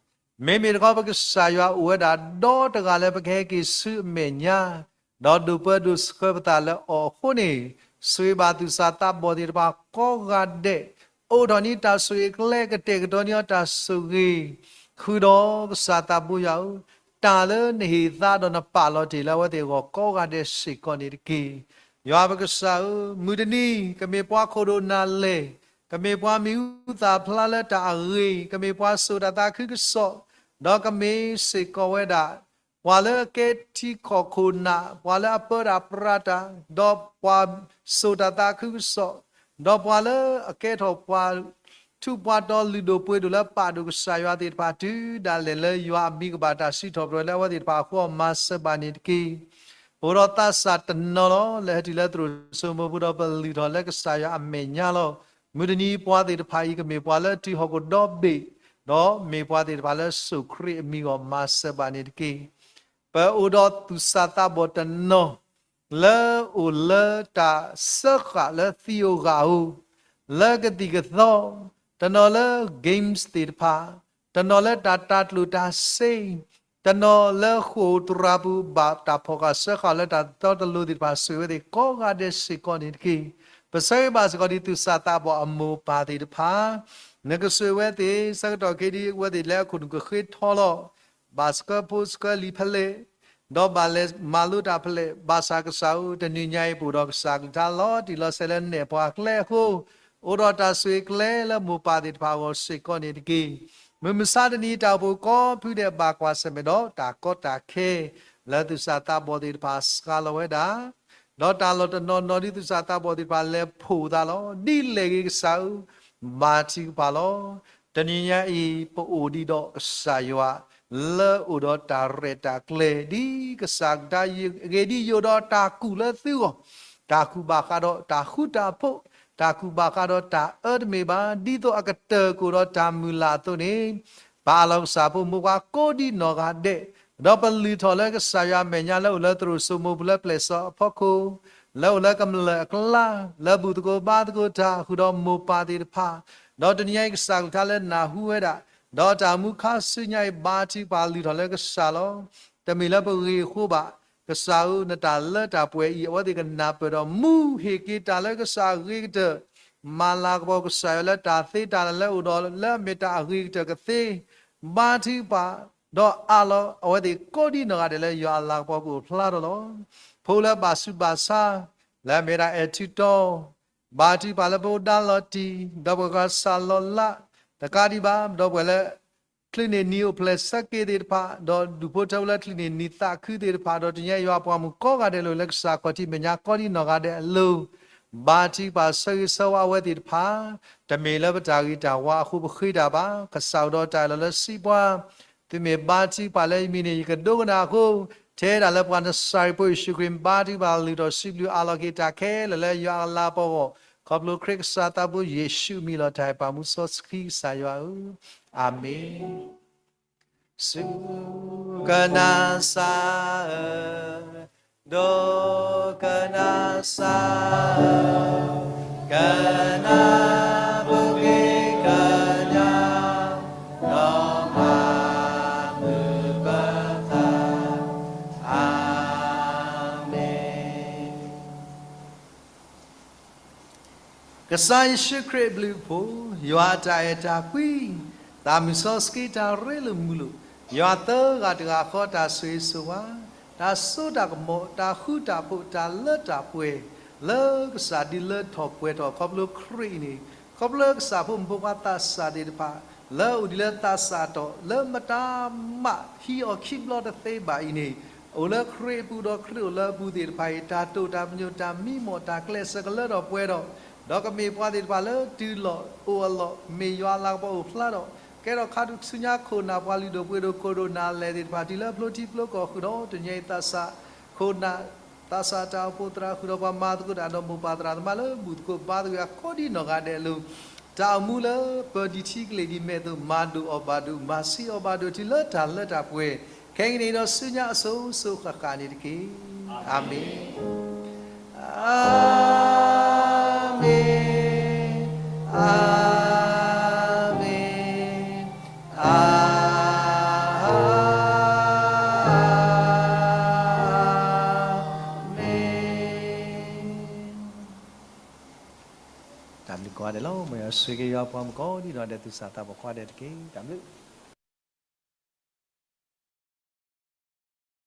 မ့မ့ၢ်တခီပကစၢ်ယွၤအိၣ်ဝဲဒၣ်ဒီတဂၤလၢပကဟဲက့ၤဆူအမဲာ်ညါ, ဒီးဒိးပၢဒိးဆှၢပသးလၢအီၤအဃိန့ၣ်, ဆိၣ်ဂ့ၤဘၣ်သူၣ်စၢ်သးဘီၣ်သ့ၣ်တဖၣ်ကိးဂၤဒဲး, အိးထီၣ်န့ၢ်တၢ်ဆိၣ်ဂ့ၤအကျဲကတဲာ်ကတီၤန့ၢ်အီၤတၢ်ဆိၣ်ဂ့ၤ, ဃုာ်ဒီးကစၢ်သးဘိယွၤဧၢ, တၢ်လၢနဟ့ၣ်သါဒီးနပာ်လီၤတ့ၢ်လၢအဝဲသ့ၣ်အဂီၢ်ကိးဂၤဒဲးစ့ၢ်ကီးန့ၣ်တက့ၢ်. ယွၤပကစၢ်ဧၢ, မုၢ်တနံၤ ကမ့ၢ်ပှၤခိၣ်ဒိၣ်နၢ်လဲၢ်, ကမ့ၢ်ပှၤမံၤဟူသၣ်ဖျါလၢတၢ်အဂ့ၤ, ကမ့ၢ်ပှၤစိာ်တၢ်သးခုကစီၣ်, ဒီးကမ့ၢ်စ့ၢ်ကီးဝဲဒၣ် ပှၤလၢအကဲထံကီၢ်ခိၣ်နၢ်, ပှၤလၢအပၢတၢ်ပြးတၢ်, ဒီးပှၤစိာ်တၢ်သးခုကစီၣ်, ဒီးပှၤလၢအကဲထီၣ်ပှၤ ထူးပှၤတီၤလုၢ်ဒိၣ်ပှ့ၤဒိၣ်လၢပာ်ဒိၣ်ကစၢ်ယွၤသ့ၣ်တဖၣ်တုၤဒၣ်လဲာ်လၢယွၤအမံၤကဘၣ်တၢ်စံးထီၣ်ပတြၢၤလၢအဝဲသ့ၣ်တဖၣ်အဃိ မၤစၢၤဘၣ်န့ၣ်တက့ၢ်. အိၣ်ဒီးသးစၢ်တနီၤလီၤ. လၢဟဲတုၤလၢသရိာ်စိမိၤပူၤဒီးပလုၢ်ထီၣ်လၢကစၢ်ယွၤအမဲာ်ညါလီၤ. မုၢ်တနံၤပှၤသ့ၣ်တဖၣ်အံၤ ကမ့ၢ်ပှၤလၢတုၤဟီၣ်ခိၣ်ဒီဘ့ၣ်, ဒီးမ့ၢ်ပှၤသ့ၣ်တဖၣ်လၢစိာ်ခရံာ်အမံၤအဂီၢ် မၤစၢၤဘၣ်န့ၣ်တက့ၢ်. ပအိၣ်ဒီးသူၣ်စၢ်သးဘီၣ်တနီၤ လၢအိၣ်လၢတၢ်စၢဃာ်လၢသံဧိၤဂာ်ဧိၤ, လၢကသံၣ်ကသီ, တနီၤလၢ games သ့ၣ်တဖၣ်, တနီၤလၢတၢ်တၤကျိၣ်တၤစ့, တနီၤလၢဃိာ်သရၣ်ပူၤ ဘၣ်တၢ်ဖီၣ်ဃာ်စၢဃာ်လၢတၢ်တီတလိၤသ့ၣ်တဖၣ် ဆိၣ်ဂ့ၤဝဲသ့ၣ်ကိးဂၤဒဲးစ့ၢ်ကီးန့ၣ်တက့ၢ်. ပဆၢဂ့ၤဘၣ်စ့ၢ်ကီးဒ်သူၣ်စၢ်သးဘီၣ်အမိၢ်ပၢ်သ့ၣ်တဖၣ်, နကဆိၣ်ဂ့ၤဝဲသ့ၣ် ဆၢကတီၢ်ခဲအံၤဒ်အဝဲသ့ၣ်လဲၤအခိၣ်နူာ်ကဃ့ထီလီၤ ဘၣ်ဆှၢဖိဆှၢလံာ်ဖဲလဲၣ်, ဒီးဘၣ်လဲၤမၤလိတၢ်ဖဲလဲၣ်, ဘၣ်ဆၣ်ကစၢ်ဧၢ, တနံၤညါအံၤပအိၣ်ဒီးကစၢ်ကလုၢ်ကထါလီၤတံၢ်လီၤဆဲးလၢနဲၣ်ပှၤကျဲအဃိ, အိၣ်ဒီးတၢ်ဆိၣ်ဂ့ၤကျဲလၢမိၢ်ပၢ်သ့ၣ်တဖၣ်အဂီၢ်စ့ၢ်ကီးန့ၣ်တက့ၢ်. မုၢ်မဆါတနံၤတၢ်အိၣ်ဖှိၣ်ကိးဖုဒဲးဘၣ်ကွၢ်ဆၢၣ်မဲာ်ဒီးတၢ်ကီတၢ်ခဲ လၢသူၣ်စၢ်သးဘီၣ်သ့ၣ်တဖၣ်စှၤလီၤဝဲဒၣ် ဒီးတၢ်လီၢ်တနီၤနီၤဒ်သူၣ်စၢ်သးဘီၣ်သ့ၣ်တဖၣ်လဲၤဖှိၣ်သးလီၤ. ဒ်လဲၣ်ဂ့ၤကစၢ်ဧၢ, ဘါထုကဖၣ်လီၤ. တနံၤညါအံၤ ပအိၣ်ဒံးဒီးကစၢ်ယွၤ လၢအိၣ်ဒီးတၢ်ရဲၣ်တၢ်ကျဲၤ ဒ်ကစၢ်ကလုၢ်ကထါ ဂ့ၤဒ်ယိာ်ဒီးတၢ်ကူၣ်လၢသုဂီၢ်, တၢ်ကူၣ်ဘၣ်ဃးဒီးတၢ်ဃူတၢ်ဖိး, တၢ်ကူၣ်ဘၣ်ဃးဒီးတၢ်အၢတမ့ၢ်ဘၣ်, ဒ်သိးအကတၢၢ်ကအိၣ်ဒီးတၢ်မုၢ်လၢ်အသိးန့ၣ် ပအးလီၤကစၢ်ဖိမိၢ်ပှၢ်ကိးဒံနီၢ်ဂၤဒဲး, ဒီးပလုၢ်ထီၣ်လၢကစၢ်ယွၤအမဲာ်ညါလၢအိၣ်လၢသရိာ်စိမိၤပူၤလၢပျဲၢ်စီၤအဖီခိၣ်, လၢအိၣ်လၢကမျၢၢ်အကျါ, လၢဘူၣ်သကိးဘါသကိးတၢ် ဃုာ်ဒီးမိၢ်ပၢ်သ့ၣ်တဖၣ်, ဒီးတနံၤညါအံၤကစၢ်ကလုၢ်ကထါလၢနၢ်ဟူဝဲဒၣ်, ဒီးတၢ်မူခါဆူညါအံၤ ဘါထုကဖၣ်လုၢ်ထီၣ်လၢကစၢ်လီၤ. တမ့ၢ်လၢပဂ့ၢ်အဃိဘၣ်, ကစၢ်ဧၢ, နတၢ်လၢတၢ်ပှဲၤအံၤ အဝဲသ့ၣ်ကနၢ်ပၢၢ်ဒီးမူဟ့ၣ်က့ၤတၢ်လၢကစၢ်အဂ့ၤကတၢၢ်, မၤလၤကပီၤကစၢ်ယွၤလၢတၢ်သ့တၢ်လၢအိၣ်ဒီးလၢအမ့ၢ်တၢ်အဂ့ၤကတၢၢ်ကသ့, ဘါထုကဖၣ်, ဒီးအးလီၤအဝဲသ့ၣ်ကိးဒံနီၢ်ဂၤဒဲးလၢယွၤအလၤကပီၤကအိၣ်ဖျါထီၣ်လီၤ. ဖိလၢဘၣ်ဆူးဘၣ်ဆါ, လၢအမ့ၢ်ဒၣ်အဲၣ်ထူတီ, ဘါထုကဖၣ်လၢပအိၣ်ဒါလီၤတံၢ်, ဒီးပကစၢ်လီၤလး, တကးဒံးဘၣ်, ဒီပုၢ်ဝဲၢ်လၢ ချုးန့ၢ်နံၤအိၣ်ဖျဲၣ်ဆၢက့ၤသ့ၣ်တဖၣ်, ဒီးဒူၣ်ဖိထၢဖိလၢချုးန့ၢ်နံၤသးခုသ့ၣ်တဖၣ်, ဒီးတနံၤညါယွၤပှၤမုၣ်ကိးဂၤဒဲးလၢလၢကစၢ်ခီၣ်ထံးမဲာ်ညါကိးဒံနီၢ်ဂၤဒဲးအလိၤ, ဘါထုကဖၣ်ဆၢဂ့ၤဆၢဝါအဝဲသ့ၣ်တဖၣ်, တမ့ၢ်လၢပတၢ်ဂ့ၤတၢ်ဝါအဃိပဃ့တၢ်ဘၣ်, ကစၢ်အိၣ်ဒီးတၢ်အၢၣ်လီၤလၢစံးပှၤ, သုမ့ၢ်ဘါထုကဖၣ်လၢယမံၤန့ၣ် ယကဒိကနၣ်အဃိ, ထဲဒၣ်လၢပှၤနစၤရ့းဖိယ့ၣ်ၡူးခရံာ် ဘါထုကဖၣ်လုၢ်ထီၣ်စံးဘျုးအးလီၤက့ၤတၢ်ခဲလၢာ်လၢယွၤအလၤကပီၤအဂီၢ်, ခီဖျိခရံာ်ကစၢ်သးဘိယ့ၣ်ၡူးအမံၤလီၤ. တၢ်အဲၣ်ပာ်မူစီဆှံကစၢ်ယွၤဧၢ, အၤမ့ၣ်. စူၢ်ကနၣ်စၢ်ဧၢ, ဒိကနၣ်စၢ်ဧၢ, ကနၣ်ပဂ့ၤကညး, ဒီးမၤမုာ်ပသး, အၤမ့ၣ်. ကစၢ်ယ့ၣ်ၡူးခရံာ်အဘျုးအဖှိၣ်, ယွၤအတၢ်အဲၣ်တၢ်ကွံ, သးမုၢ်စီဆှံတၢ်ရ့လိာ်မုာ်လိာ်, ယွၤသၢဂၤတဂၤဃီတၢ်ဆိၣ်ဂ့ၤဆိၣ်ဝါ, တၢ်စိတၢ်ကမီၤ, တၢ်ဃူတၢ်ဖိး, တၢ်လၢတၢ်ပှဲၤ, လၢကစၢ်ဒုးလၢထီၣ်ပှဲၤထီၣ်ခီဖျိခရံာ်အံၤန့ၣ်, ခီဖျိကစၢ်ဖိမုၣ်ဖိခွါသးစၢ်သ့ၣ်တဖၣ်, လၢအိၣ်ဒံးလၢသးစၢ်အတီၢ်, လၢမတၤမးဟံးအီၤခံဘျီတသ့ဘၣ်အံၤန့ၣ်, အိၣ်လၢခရံာ်အပူၤဒီးခရံာ်အိၣ်လၢအပူၤသ့ၣ်တဖၣ်အံၤ, တၢ်တိာ်တၢ်ပညိၣ်တၢ်မံမီၢ်တၢ်ကျဲးစၢးကလၢထီၣ်ပှဲၤထီၣ်, ဒီးကမ့ၢ်ပှၤသ့ၣ်တဖၣ်လၢတုၤလီၤအိၣ်အလီၢ်, မ့ၢ်ယွၤအလၤကပီၤအိၣ်ဖျါထီၣ်, ကဲထီၣ်ခါဆူညါခိၣ်နၢ်ပှၤလုၢ်ဒိၣ်ပှ့ၤဒိၣ်ကိၢ်ဒိၣ်နၢ်လဲၢ်သ့ၣ်တဖၣ် တုၤလၢဖျိထံဖျိကီၢ်ဃုာ်ဒီး တနံၤအံၤသးစၢ်ခိၣ်နၢ် သးစၢ်တၢ်အိၣ်ဖှိၣ်သရၣ်ဃုာ်ဒီးပှၤမၤသကိးတၢ်ဒီးမိၢ်ပၢ်သရၣ်သမါလၢဘူၣ်သကိးဘါသကိးအကိးဒံနီၢ်ဂၤဒဲးအလိၤ, တၢ်အိၣ်မူလၢပၢၤဒံးထံကလ့ၢ်ဒံးမဲာ်သိး မၤဒိၣ်အီၣ်ဘၣ်ဒိၣ် မၤဆံးအီၣ်ဘၣ်ဒိၣ်တုၤလၢတၢ်လၢတၢ်ပှဲၤ, ခဲကနံၣ်အံၤဒီးဆူညါအစိၤစိၤဃၣ်ဃၣ်န့ၣ်တက့ၢ်. အၤမ့ၣ်. အၤမ့ၣ်, အၤမ့ၣ်, အၤမ့ၣ်. တၢ်ဘျုးကိးဂၤဒဲးလီၤ. မ်ယွၤဆိၣ်ဂ့ၤက့ၤယွၤပှၤမုၣ်ကိးဒံနီၢ်ဂၤဒဲး သူၣ်စၢ်သးဘီၣ်ကိးဂၤဒဲးတက့ၢ်. တၢ်ဘျုး